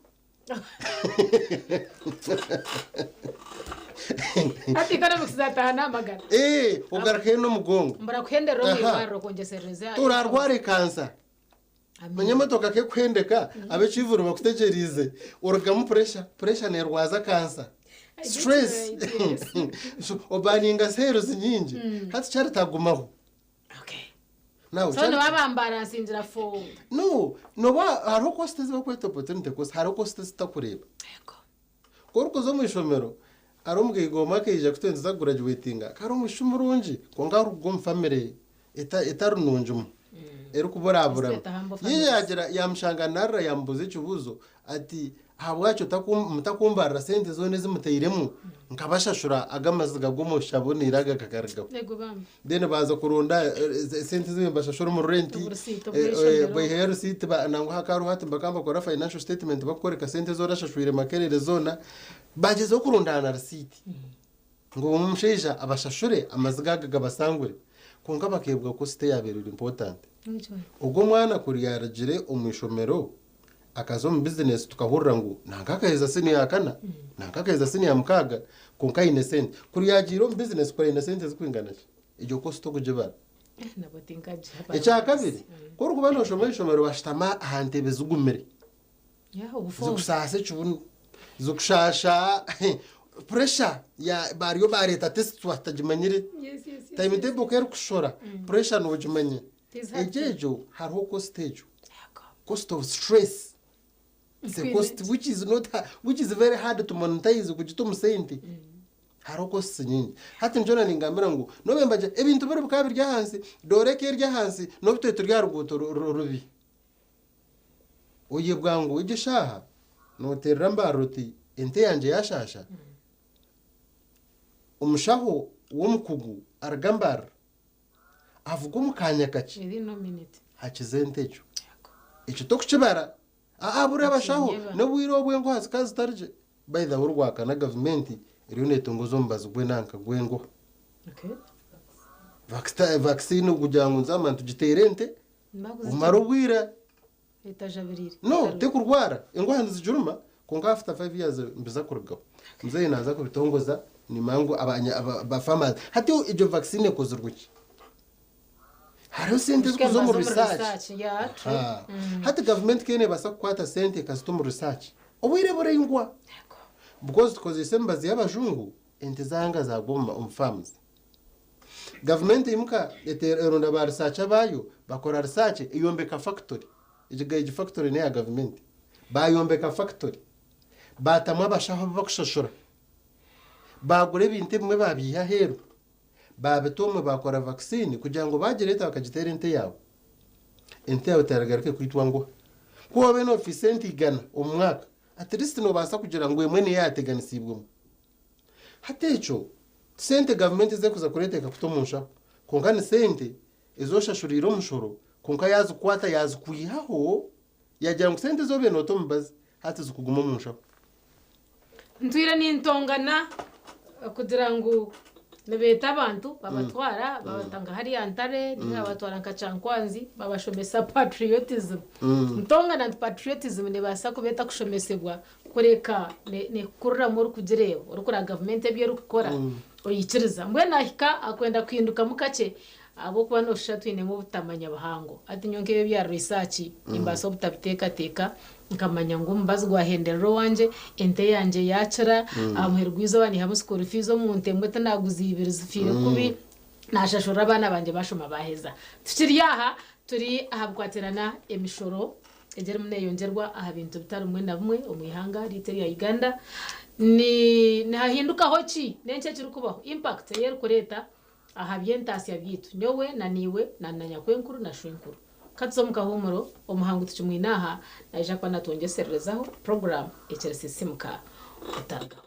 Speaker 2: Hati economics zataha n'amagara.
Speaker 5: Eh, ogaruka haihi n'omugongo.
Speaker 2: Mbura kuhenderera omu
Speaker 5: Aha.
Speaker 2: irwariro kwongyeserereza.
Speaker 5: Turarware kansa. Manya emotoka kekuhendeka ab'ekivuru bakutegyereize orugamu pressure, pressure nerwaza kansa.
Speaker 2: I get
Speaker 5: Stress.
Speaker 2: your ideas.
Speaker 5: So, obaninga cells nyingi. Hati kyaritagumaho. Now,
Speaker 2: So
Speaker 5: kyari-
Speaker 2: nibabambaransingira for
Speaker 5: No, noba hariho cost ezi barikweta opportunity cost, hariho cost ezitakureeba. Ku orikuza omu ishomero, hariho omugaiga omwe akaija kutwenza kugraduatinga, akaba ari omwishiki murungi kwonka arikuruga omu family etari nungimu, erikuburaburana.
Speaker 2: Estate humble
Speaker 5: Ye
Speaker 2: families.
Speaker 5: yaagira yaamushanga naarira yaamubuuza ekibuuzo ati ahabwaki mutakumbarira sente zoona ezi mutairemu nkabashashura aga amaziga g'omushabo aboneire aga gakarigaho.
Speaker 2: Ego bambi.
Speaker 5: Then baaza kuronda esente ezi nibashashura omu rent,
Speaker 2: Oburusiiti obw'eishomero.
Speaker 5: baihayo risiiti nangwa hakaba hariho hati bakaba nibakora financial statement bakukworeka sente ezi orashashwire Makerere zoona, bagyezaho kurundaana risiiti ngu omushaija abashashure amaziga aga gabasangure kwonka bakeebwa cost eyaabaire eri important. Ogwo omwana kuri yaarugire omu ishomero akaza omu bizinesi tukahurira ngu nanka akaheza siniya ya kana, nanka akaheza siniya ya mukaaga kwonka aine sente. Kuri yaagiire omu bizinesi kuri aine sente zirikwingana ki? Egyo cost okugibara.
Speaker 2: Nabwo tinkagiha
Speaker 5: Ekya kabiri, ku orikuba nooshoma aha ishomero washutama aha ntebe zigumire,
Speaker 2: Yeah, obufungo.
Speaker 5: zikusaasa ekibunu, zikushasha pressure ya bariyo bareeta test twatagimanyire.
Speaker 2: Yes,
Speaker 5: Timetable ku erikushora, pressure noogimanya.
Speaker 2: It is hard
Speaker 5: Egyo egyo hariho cost egyo. Cost of stress. It's a cost which is not which is very hard to monetize kugita omu sente. Hariho costs nyingi. Hati nikyo ningambira ngu nobe mbagira ebintu biri bikaba biri ahansi, dore eka eri ahansi, n'obu turi turi aha ruguuto rubi. Oyebwa ngu egyo eshaaha nooterera mbarira oti ente yangye yashaasha. Omushaho w'omukugu aruga mbarira avuga omu kaanya kakye.
Speaker 2: Within no minute.
Speaker 5: Hakiza ente egyo. Ekyo tokukibara. Aa buriya abashaho
Speaker 2: Nikinyeba.
Speaker 5: n'obwire obu engoha zikaba zitari gye. By the way orwakana gavumenti eriyo neetongoza omubazi gw'enanka gw'engoha. Vaccine kugira ngu nzamba tugiteere ente omare obwire.
Speaker 2: Etajabirire.
Speaker 5: No, tekurwara. Engoha nizigiruma kwonka after 5 years mbiza kurugaho. Muzeeyi naaza kubitongoza nimanya ngu aba farmers. Hati egyo vaccine ekozirwe ki? Hariho sente ezikuza omu research.
Speaker 2: Research, yeah, true.
Speaker 5: Aha. Hati gavumenti keene ebaasa kukwata sente ekazita omu research. Obwire buraingwa. Because tukozeise emibazi y'abajungu, ente zanga zagwa omu farms. Gavumenti eimuka eronda ba researcher baayo, bakora research, eyombeka factory. Egi egi factory n'eya gavumenti. Bayombeka factory. Baatamu abashaho abu bakushashura. Baagura ebintu ebimwe baabiiha aheeru. Baabita omwe baakora vaccine kugira ngu baagireeta bakagiteera ente yaawe. Ente yaawe teragaruka kwitwa nguha. Ku waabaire noofiisa ente 100 omu mwaka, at least noobaasa kugira ngu emwe niyo yaateganisiibwemu. Hati ekyo ti sente gavumenti ezerikuza kureeta ekakuta omu nshaho kwonka ni sente ezi oshashuriire omushoro kwonka yaazikwata yaazikwihaho yaagira ngu sente ezi obaire noota omu mibazi hati zikuguma omu nshaho.
Speaker 2: Ntwire nintongana kugira ngu nibeeta abantu babatwara babata nka hariya Ntare ninga babatwara nka Kyankwanzi babashomesa patriotism. Ntongana nti patriotism nebaasa kuba etakushomesebwa kureka nekukuriramu orikugireeba orikureba gavumenti ebi erikukora oikiriza. Mbwenu ahika akwenda kuhindukamu kakye ahabw'okuba nooshusha twinemu obutamanya buhango. Hati nyowe nk'ebi ebya research nimbaasa obutabiteekateeka nkamanya ngu omubazi gwahenderera owangye, ente yangye yaakira, aha muheru gw'eizooba naihamu school fees omu nte emwe tinaguza ibiri zifiire kubi, naashashurira abaana bangye baashoma baaheza. Tukiri aha, turi aha bikwatirana emishoro egi erimu neeyongyerwa aha bintu bitari bimwe na bimwe omu ihanga ryaitu erya Uganda. Ni nihahindukaho ki? N'enki ekirikubaho? Impact ei erikureeta aha by'entaasya byaitu nyowe na naiwe na na nyakwenkuru na shwenkuru. Ka tuze omu kahuumuro, omuhangu tukimwine aha naija kuba natwongyesererezaho puroguraamu ekiri Sisiimuka Otarugaho.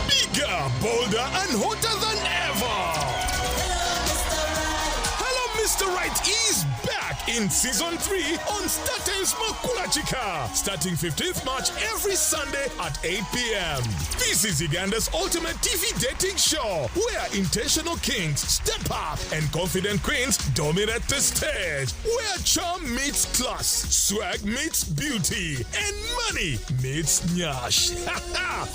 Speaker 6: Bigger, bolder, and hotter than ever. Hello, Mr. Right is back in season 3 on StarTimes Makulachika, starting 15th March every Sunday at 8 p.m. This is Uganda's ultimate TV dating show where intentional kings step up and confident queens dominate the stage, where charm meets class, swag meets beauty, and money meets nyash.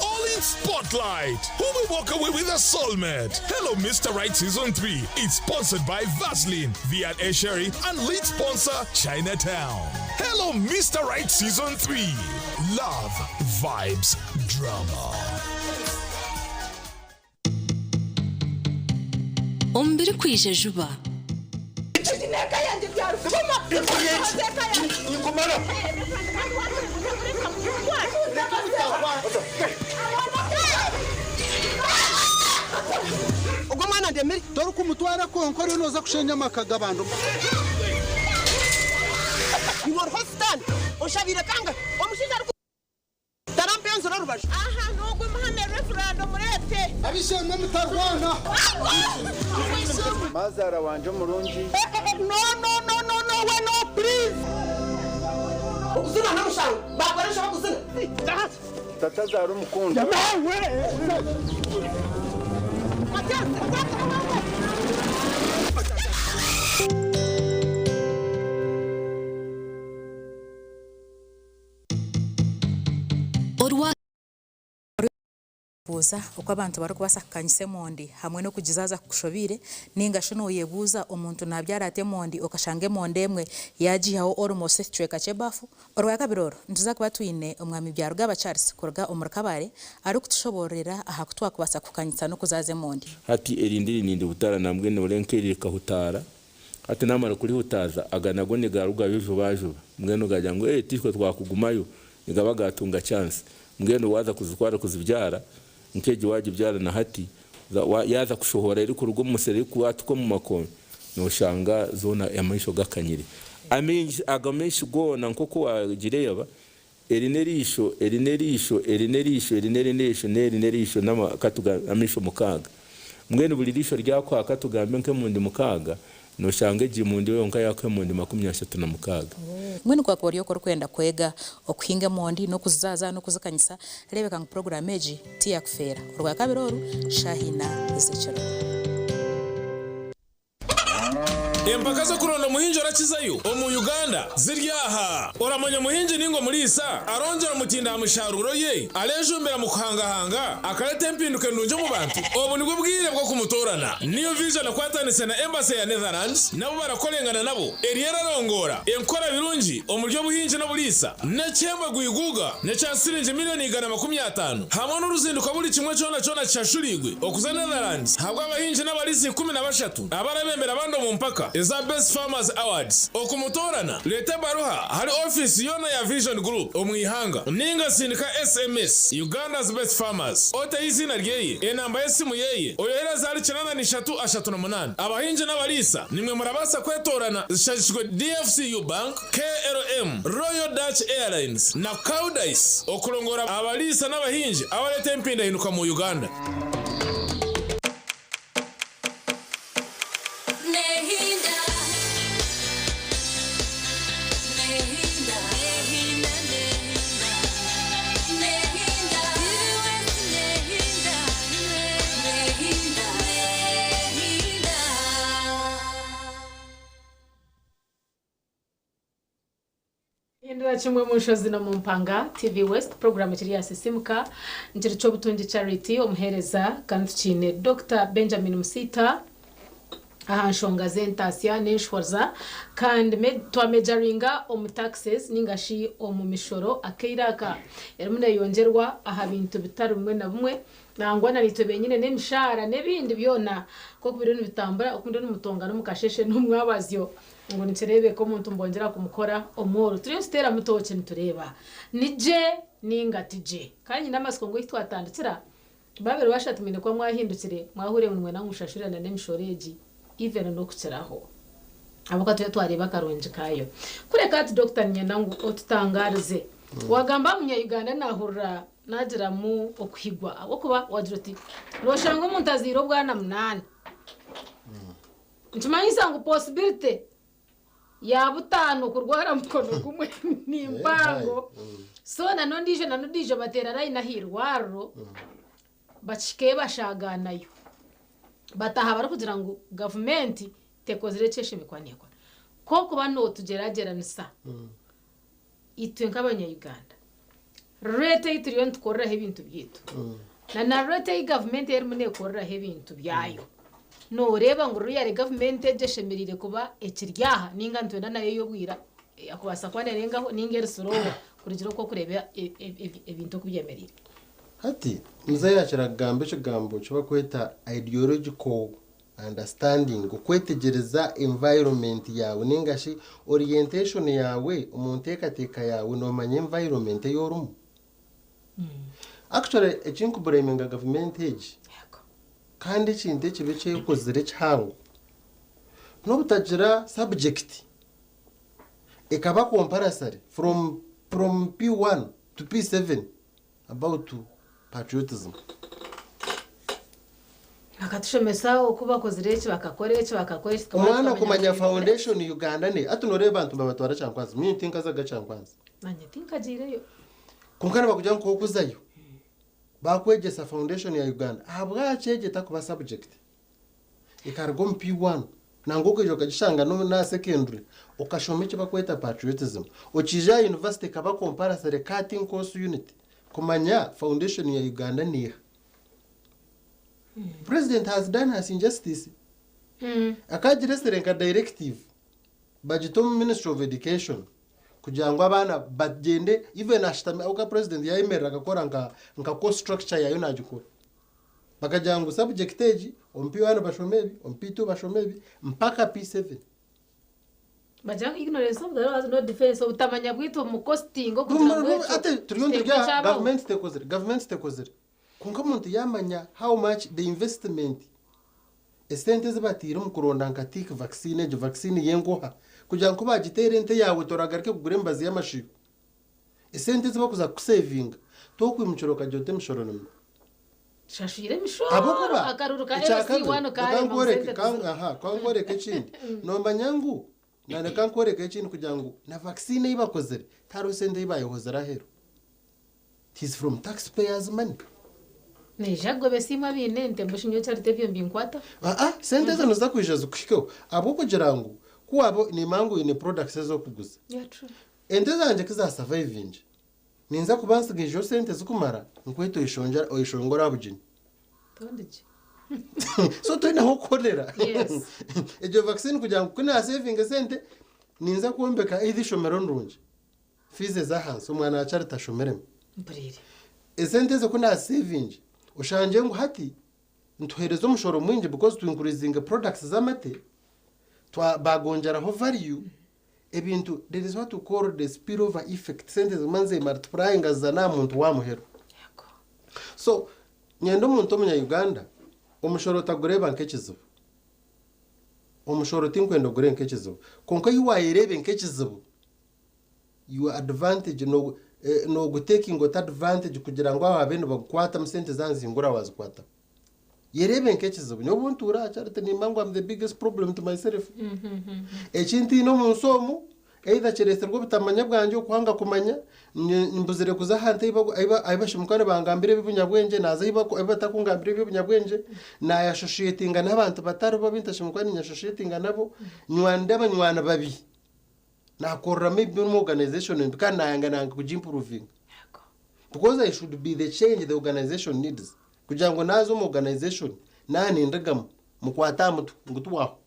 Speaker 6: All in spotlight. Who will walk away with a soulmate? Hello, Mr. Right Season 3. It's sponsored by Vaseline, V&A Sherry, and lead sponsor Chinatown. Hello, Mr. Right Season 3. Love, vibes, drama.
Speaker 12: Omu birikwija juba.
Speaker 17: Ogwo mwana ndemire. Torikumutwara kwonka oriyo noza kushenya amaka g'abantu.
Speaker 18: Iwe oriho sitaane oshabiire kangahi omushaija ariku. Tarampa enzura orubaju.
Speaker 19: Aha n'ogwo muhame Reverand omureete.
Speaker 17: Ab'eishe-emwe mutarwana.
Speaker 20: Mazaara wangye omurungi.
Speaker 18: No no no no no we no please. Okuzina n'omushango bakoresha bakuzina.
Speaker 20: Tatazaara omukundwa.
Speaker 12: Orwa.
Speaker 21: Buuza oku abantu barikubaasa kukanyisa emondi hamwe n'okugizaaza kukushobeire, ninga shi nooyebuuza omuntu naabyara ata emondi okashanga emondi emwe yaagiihaho almost ekicweka ky'ebafu? Orwakabiri oru, nituza kuba twine Omwami Byarugaba Charles kuruga omuri Kabale arikutushoboororera aha ku twakubaasa kukanyisa n'okuzaaza emondi.
Speaker 22: Hati erindi rinindi hutaara nambwenu ore nk'eri rikahutaara Hati naamara kurihutaaza, aga nago nigarugayo jubajuba. Mbwenu gagira ngu ee titwe twakugumayo, nigaba gaatunga chance. Mbwenu waaza kuzitwara kuzibyara, nk'egi waagibyara na hati, yaaza kushohora erikuruga omu musiri erikuhatuka omu makooni, nooshanga zoona amaisho gakanyire. Amaingi, ago maisho goona nk'oku waagireeba, eri n'eriisho, eri n'eriisho, eri n'eriisho, eri n'eri n'eriisho, n'eri n'eriisho, n'ama, ka tugambe amaisho mukaaga. Mbwenu buri riisho ryakuha ka tugambe nk'emundi mukaaga, nooshanga egi mundi yonka yaakuha emundi 36.
Speaker 21: Mbwenu ku wakuba ori oku orikwenda kwega okuhinga emondi n'okuzizaaza n'okuzikanyisa, reebeka ngu puroguraamu egi tiyakufeera. Orwakabiri oru, shaaha ina z'ekiro.
Speaker 6: Empaka z'okuronda omuhingi orakizayo omu Uganda ziri aha. Oramanya omuhingi ninga omuriisa arongyera omutindo aha misharuuro ye, arejumbira mu kuhangahanga, akareta empinduka endungi omu bantu? Obu nibwo bwire bw'okumutoorana. New Vision ekwatanise na Embassy ya Netherlands nabo barakorengana nabo eriyo erarongoora enkora birungi omuri obuhingi n'oburiisa n'ekihembo gwiguuga n'ekya siringi milioni 150 hamwe n'oruzinduko buri kimwe kyona kyona kishashuriirwe okuza Netherlands ahabw'abahingi n'abariisa 13 abarabembera abandi omu mpaka.
Speaker 7: eza Best Farmers Awards. Okumutoorana, reeta ebaruha ahari ofiisi yoona ya Vision Group omu ihanga ninga sindika SMS Uganda's Best Farmers oteho eiziina ryeye, enamba y'esimu yeye, oyohereze ahari 83 38. Abahingi n'abariisa nimwe murabaasa kwetoorana zishagikirwe DFCU Bank, KLM, Royal Dutch Airlines na Koudijs okurongora abariisa n'abahingi abareeta empindahinduka mu Uganda.
Speaker 2: Hindura kimwe mu nshozi no mu mpanga TV West program ekiri ya Sisimuka nkiri ky'obutungi Charity omuheereza kandi tukiine Dr Benjamin Musiita aha nshonga z'entaasya n'enshwaza kandi twamejaringa omu taxes ninga shi omu mishoro akaire aka erimu neeyongyerwa aha bintu bitari bimwe na bimwe nangwa na naitwe benyine n'emishaara n'ebindi byona nk'oku biriyo nibitambura oku ndiyo nimutongana omu kasheshe n'omwabazyo ngu nikireebeka omuntu mbongyera kumukora omworo. Turiyo nituteeramu tooki nitureeba ni gye ninga ti gye. Kandi nyine amatsiko ngu ahu twatandikira babiri bashatu mwine kuba mwahindukire mwahurire ngu nimwenda ngu mushashurane n'emishoro egi even n'okukiraho ahabw'okuba turiyo twareeba akarungi kaayo. Kureka hati Dokita niinyenda ngu otutangaarize. Waagamba aha munya-Uganda naahurira naagiramu okuhigwa ahabw'okuba waagira oti nooshanga omuntu azaire obwana munaana. Nikimanyisa ngu possibility ya butaano kurwara mukono gumwe ni mpango. So na n'ondiijo na n'ondiijo bateera layini aha irwariro bakihikayo bashaagaanayo. Bataaha barikugira ngu gavumenti tekozire eki eshemereire kuba neekora. Ku orikuba nootugyeragyeranisa itwe nk'abanya-Uganda, rate ei turiyo nitukoreraho ebintu byaitu na na rate ei gavumenti erimu neekoreraho ebintu byayo, nooreeba ngu really gavumenti egi eshemereire kuba ekiri aha nainga nitwenda nayo ey'obwira kubaasa kuba neerengaho nainga eri slower kurugiirira oku orikureeba ebintu oku byemereire.
Speaker 5: Hati, muzeeyi akira kugamba ekigambo eki barikweta ideological Understanding, Okwetegyereza environment yaawe ninga shi orientation yaawe omu nteekateeka yaawe noomanya environment ei orimu. Actually eki nkubureminga gavumenti egi kandi ekintu ekibi eki ekozire ekihango n'obutagira subject ekaba compulsory from from P1 to P7 About patriotism.
Speaker 2: Bakatushomesa oku bakozire eki, bakakora eki, bakakora eki, tukamara
Speaker 5: Omwana
Speaker 2: tukamanya
Speaker 5: kumanya
Speaker 2: ngu
Speaker 5: foundation Uganda ne hati noreeba abantu nibabatwara Kyankwanzi nyowe tinkazaga Kyankwanzi.
Speaker 2: Nanye tinkagiireyo.
Speaker 5: Kwonka nibakugira ngu kokuzayo bakwegyesa foundation ya Uganda ahabwaki egyo etakuba subject ekaruga omu P1 nangwa okaija okagishanga n'aha secondary okashoma eki bakweta patriotism okiija aha university ekaba compulsory cutting course unit kumanya foundation ya Uganda neeha. President has done us injustice akagiresire nka directive bagita omu ministry of education kugira ngu abaana bagyende even ashutami ahabw'okuba president yayemerera akakora nka nka course structure yaayo nagikora. Bakagira ngu subject egi omu P1 bashome ebi, omu P2 bashome ebi mpaka P7.
Speaker 2: Bagira ngu ignorance of the law has no defense, obutamanya bwaitu omu costing okugira ngu ekyo
Speaker 5: Ate turiyo
Speaker 2: kiteekwa
Speaker 5: niturya aha
Speaker 2: kyabaho.
Speaker 5: gavumenti tekozire, gavumenti tekozire. Kwonka omuntu yaamanya how much the investment, esente ezi bataire omu kuronda nka tick vaccine egyo vaccine y'enkoha kugira ngu ku baagiteera ente yaawe toragaruke kugura emibazi y'amashuyo. Esente ezi barikuza kukusevinga tokwimukira okagira oti emishoro ni mibi.
Speaker 2: Tushashwire emishoro
Speaker 5: Ahabw'okuba
Speaker 2: akaruru ka
Speaker 5: ekya kabiri
Speaker 2: LC1
Speaker 5: reka
Speaker 2: karema ngu
Speaker 5: nkworeke
Speaker 2: sente
Speaker 5: ka
Speaker 2: tiziriho.
Speaker 5: aha ka nkworeke ekindi noomanya ngu na reka nkworeke ekindi kugira ngu na vaccine ei bakozire tihariho sente ei baayehozire aheeru. It is from tax payers money.
Speaker 2: Naija kugobesa imwe abaine ente mbwenu shi nyowe Charity ebyo mbinkwataho?
Speaker 5: Aa sente ezo niziza kwija zikuhikeho ahabw'okugira ngu ku waaba nimanya ngu oine products ezi orikuguza.
Speaker 2: Yeah true.
Speaker 5: Ente zangye ku za survivingye Ninza kuba nsigaijeho sente zikumara nkwete oyeshongore aha bugyenyi.
Speaker 2: Tondigye.
Speaker 5: So toine ah'okukorera.
Speaker 2: Yes.
Speaker 5: Egyo vaccine kugira ngu ku naasevinga esente, ninza kwombeka either eishomero nirungi, fees ez'ahansi omwana wa Charity ashomeremu.
Speaker 2: Mpuriire.
Speaker 5: Esente ezo ku naazisevingi, oshangye ngu hati nituheereza omushoro mwingi because tu increasinga products z'amate, Twa bagongyeraho value ebintu there is what we call the spill over effect sente ziguma nizemultiplyinga ziza n'aha muntu w'aha muheru. So nyenda omuntu omunya Uganda omushoro otagureeba nk'ekizibu. Omushoro tinkwenda ogurebe nk'ekizibu. Kwonka ei wayereebe nk'ekizibu your advantage no nogutekinga ota advantage kugira ngu abo babe nibagukwatamu sente zanzingura wazikwataho. Yereebe nk'ekizibu. Nyowe obu ntuura aha Charity nimba ngu am the biggest problem to myself. Eki ntiine omu nsi omu either kireeterwa obutamanya bwangye okuhanga kumanya mbuzire kuza ahantu ahi bashemuka nibangambira eby'obunyabwengye naaza ahi batakungambira eby'obunyabwengye naayasoshiyetinga n'abantu batari bo abu ntashemereire kuba ninyasoshiyetinga nabo nywani abanywani babi naakoreramu ebibi omu organization mbi kandi naayanga nanga kugiimprovinga because I should be the change the organization needs kugira ngu naaza omu organization naanindigamu mukwate aha mutwe ngu twahwa.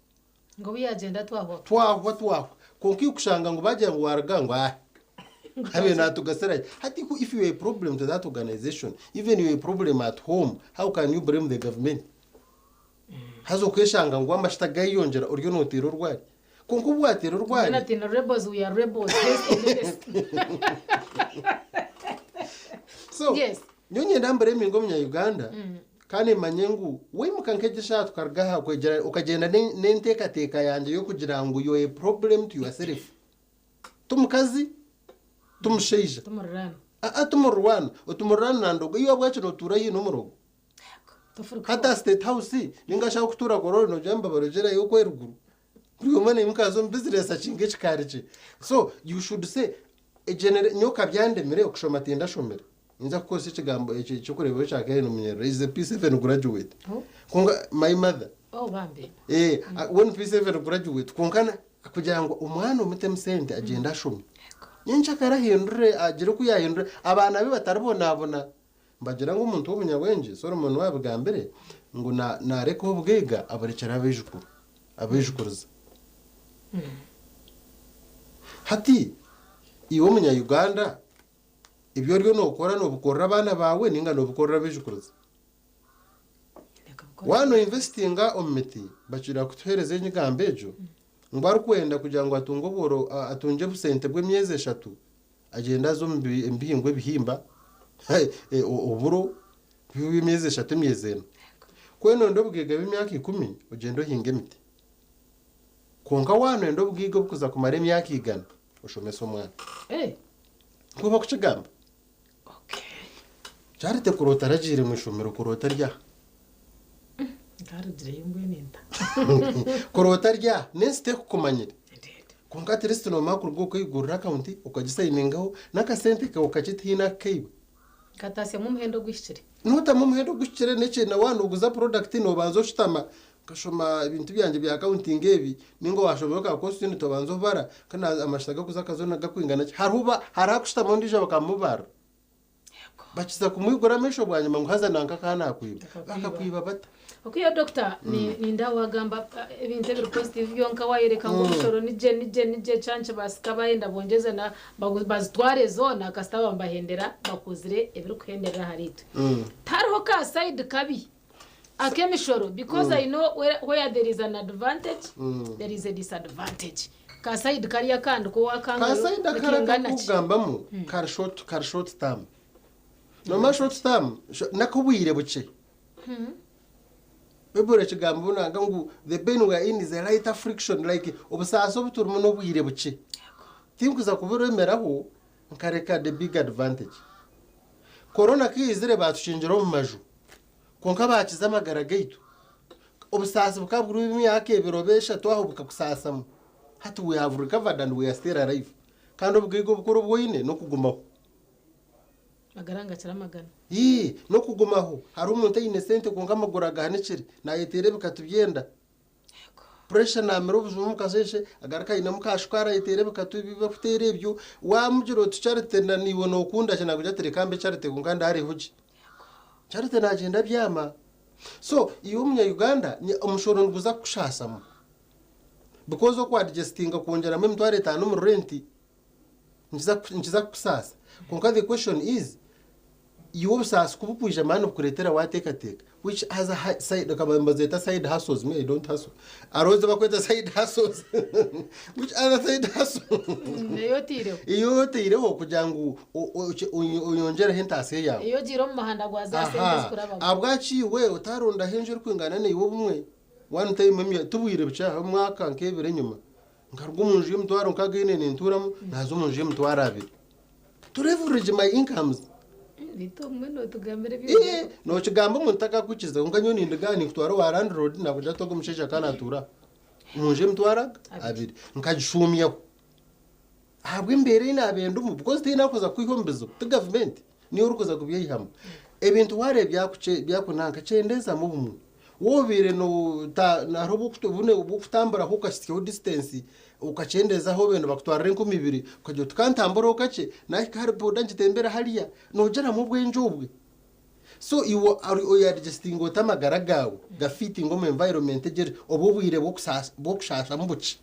Speaker 2: Ngu obu yagyenda twahwa.
Speaker 5: Twahwa twahwa. Kwonka iwe kushanga ngu bagira ngu waruga ngu ah abe natugasira ki? Hati ku if you are a problem to that organization even you are a problem at home how can you blame the government? Haza okeshanga ngu amashita gayeyongyera oriyo noteera orwari. Kwonka obu wateera orwari.
Speaker 2: Mbwenu ati ni rebels we are rebels yes and yes.
Speaker 5: So
Speaker 2: Yes.
Speaker 5: nyowe nyenda mblaminge omunya Uganda Kandi manye ngu waimuka nk'egi eshaaha tukaruga aha kwegyera okagyenda n'enteekateeka yangye y'okugira ngu you're a problem to yourself. Ti mukazi, ti mushaija.
Speaker 2: Ti muriraanwa.
Speaker 5: Aa ti muriraanwa. Oti muriraanwa nandoga. Iwe ahabwaki nootuura haihi n'omurogo? Hati aha State House ninga shi ahu orikutuura Kololo noogira ngu nibabarogyerayo okwo eruguru. Buri omwe naimuka aza omu bizinesi akinga ekikaari kye. So you should say nyowe kabyandemire okushoma tindashomire. Ninza kukozesa ekigambo eki eky'okureeberaho kya Karen Munyerera, is a P7 graduate.
Speaker 2: Oh.
Speaker 5: Kwonka my mother.
Speaker 2: Oh, bambi.
Speaker 5: Eh, we ni P7 graduate kwonka na kugira ngu omwana omutemu sente agyende ashome. Nyencakare ahindure agire oku yaahindura abaana be bataribonabona. Nibagira ngu omuntu w'omunyabwengye Solomon waabigambire ngu na naareka obugaiga aburekyera abaijukuru, abaijukuriza. Hati iwe omunya Uganda ebi oriyo nookora noobikorera abaana baawe nainga noobikorera abaijukuriza? Waaba noinvestinga omu miti bakira kutuheereza enyigambo egyo ngu arikwenda kugira ngu atunge obworo atungye obusente bw'emyezi eshatu agyende aze omu bihingwa ebihimba oburo bw'emyezi eshatu emyezi ena. Ku orenda obugaiga bw'emyaka ikumi ogyende ohinge emiti. Kwonka waaba noyenda obugaiga oburikuza kumara emyaka igana oshomese omwana. Nikwo barikukigamba. Charity kuroota aragiire omu ishomero kuroota ari aha.
Speaker 2: Nkarugireyo mbwenu enta.
Speaker 5: Kuroota ari aha n'ensi tekukumanyire. Kwonka at least noomanya kuruga okaigurira akawunti okagisayiningaho n'akasente kaawe kakye tihaine akukaiba.
Speaker 2: Nkataasyamu omuhendo oguhikire.
Speaker 5: Nootamu omuhendo oguhikire n'eki na waaba nooguza product noobanza oshutama nkashoma ebintu byangye bya accounting ebi ninga waashomayo ka course unit obanza obara kandi amashita gakuza akazoona gakwingana ki. Hariho hariho akushutama ondiijo bakamubarira. Bakiza kumwigura amaisho bwanyima ngu haza nanka akaba naakwiba. Bakakwiba bata?
Speaker 2: Okwihaho doctor ninda wagamba ebintu ebiri positive byonka wayoreka ngu omushoro nigye nigye nigye kyaba nikibaasika bayenda bongyeze na bazitware zoona kasita baba nibahendera bakozire ebirikuhenderera ahari itwe. Tihariho ka side kabi ak'emishoro because I know where there is an advantage there is a disadvantage. Ka side kariya akandi ko wakangayo
Speaker 5: Ka side akari
Speaker 2: nikingana ki?
Speaker 5: akakugambamu kari short kari short term. Nomanya short term n'ak'obwire bukye. Baiburi ekigambo nanga ngu the pain we are in is a light affliction like obusaasi obu turimu n'obwire bukye. Tinkuza kuburemeraho nkareka the big advantage. Corona ku yaizire baatukingira omu maju kwonka baakiza amagara gaitu. Obusaasi bukaba buri emyaka ebiri oba eshatu aho bukakusaasamu. Hati we have recovered and we are still alive. Kandi obugaiga obukuru obu oine n'okugumaho.
Speaker 2: Magara ngakira amagana.
Speaker 5: Ii, n'okugumaho. Hariho omuntu aine sente kwonka amaguru agahanikire, naayeteera ebikatu by'enda. Pressure naamira obujuma omu kasheeshe, agaruka ainemu ka shukaari ayeteera ebikatu ebi barikuteera ebyo. Waamugira oti Charity na naiwe nookunda ki? Naakugira ati reka mbe Charity kwonka ndaareho gye. Charity naagyenda abyama. So, iwe omunya Uganda, omushoro niguza kukushaasamu. Because oku adjustinga kwongyeramu emitwaro etaano omuri rent, nikiza nikiza kukusaasa. Kwonka the question is, Iwe obusaasi kubukwija mani bukureetera wateekateeka which has a hi- side bakaba nibazeeta side hustles me I don't hustle. Hariho ezi bakweta side hustles which other side hustle
Speaker 2: Eyo otaireho.
Speaker 5: Iyo otaireho kugira ngu oyongyereho entaasya yaawe.
Speaker 2: Eyo ogiire omu muhanda gwa za sente
Speaker 5: Aha.
Speaker 2: ezikurabamu.
Speaker 5: Ahabwaki iwe otarondaho enju erikwingana naiwe obumwe one time emya tibwire bukye aha omwaka nk'ebiri enyima nkaruga omu nju y'emitwaro nkaaga eine ninturamu naaza omu nju y'emitwaro abiri. To leverage my incomes.
Speaker 2: Beitu obumwe nootugambira ebi
Speaker 5: Ee, nookigamba omuntu takakwikiriza kwonka nyowe nindiga ninkutwara owa landlord nakugira ati ogu omushaija ka naatuura aha omu nju y'emitwaro aga abiri nkagishuumyaho ahabw'embeera ei naabaire ndimu because tihaine arikuza kukwiha omu bizibu ti gavumenti niyo orikuza kubyeihamu. Ebintu waareeba byakunanka kyendeezamu obumwe. Waaba obaire hariho obw'okutamburaho okahitsyaho distance okakyendeezaho obaire nibakutwarira 2000 okagira oti kantambureho kakye naahika ahari boda ngitembere hariya noogiramu obwengye obwe. So iwe oyadjustinga ota amagara gaawe gafiitinge omu environment egyo obwo obwire bw'okushaashamu bukye.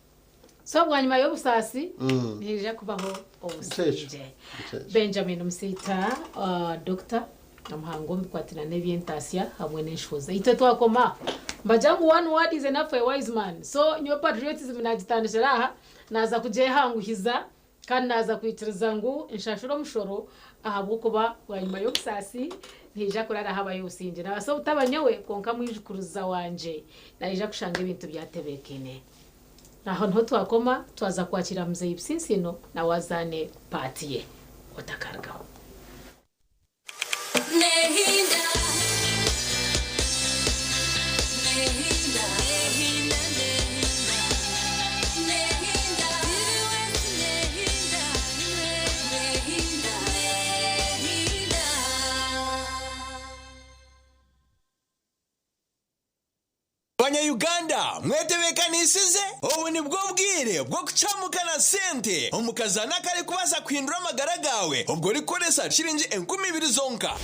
Speaker 2: So bwanyima y'obusaasi nihaija kubaho obusingye. Benjamin Musiita, Dokita omuhangu omu bikwatiraine n'eby'entaasya hamwe n'enshohoza. Itwe twakoma aha. Nibagira ngu one word is enough for a wise man. So nyowe patriotism naagitandikira aha, naaza kugyehanguhiza kandi naaza kwikiriza ngu nshashure omushoro ahabw'okuba bwanyima y'obusaasi nihaija kurara habayo obusingye. Naabaasa obutaba nyowe kwonka mwijukuruza wangye naija kushanga ebintu byatebeekaine. Aho niho twakoma twaza kwakira Muzeeyi Businsiino nawe azaane paati ye. Otakarugaho.
Speaker 14: Banya Uganda mwetebekanisize? Obu nibwo bwire bw'okucamuka na sente omu kazaano akarikubaasa kuhindura amagara gaawe obwo orikukoresa shiringi 2000 zonka.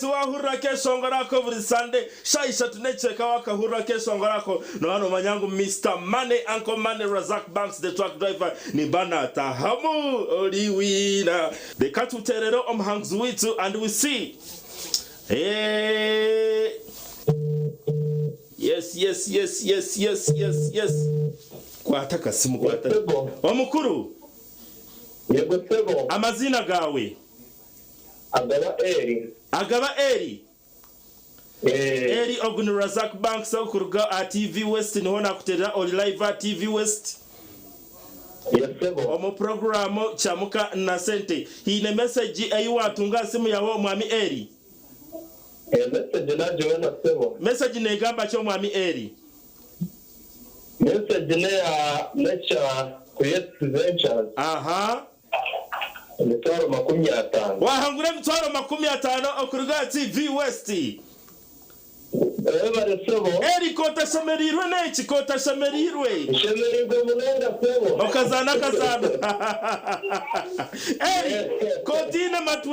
Speaker 15: Wahurira akeshongoro ako buri Sunday shaaha ishatu n'ekicweka wakahurira akeshongoro ako nooba noomanya ngu Mister Money, Uncle Money, Razak Banks the truck driver nimba naatahamu ori winner. Reka tuteerere omuhanguzi waitu and we see. Eeh. Yes, yes, yes, yes, yes, yes, yes. Kwata akasimu kwata. Omukuru.
Speaker 16: Yego sebo.
Speaker 15: Amaziina gaawe?
Speaker 16: Agaba Eri.
Speaker 15: Agaba Eri? Eri ogu ni Razak Banks okuruga aha TV West niho nakuterera ori live aha TV West.
Speaker 16: Yes sebo.
Speaker 15: Omu puroguraamu Kyamuka na Sente. Haine mesegi ei waatunga aha simu yaawe Omwami Eri?
Speaker 16: Mesegi nagiboona sebo.
Speaker 15: Mesegi negamba ki Omwami Eri?
Speaker 16: Mesegi neya Nature Creates Ventures.
Speaker 15: Aha.
Speaker 16: Emitwaro 50.
Speaker 15: Wahangura emitwaro 50 okuruga aha TV West.
Speaker 16: Webare sebo.
Speaker 15: Eri kotashemereirwe neki kotashemereirwe.
Speaker 16: Nshemereirwe munonga sebo.
Speaker 15: Okazaana akazaano. Eri kotiine matwe.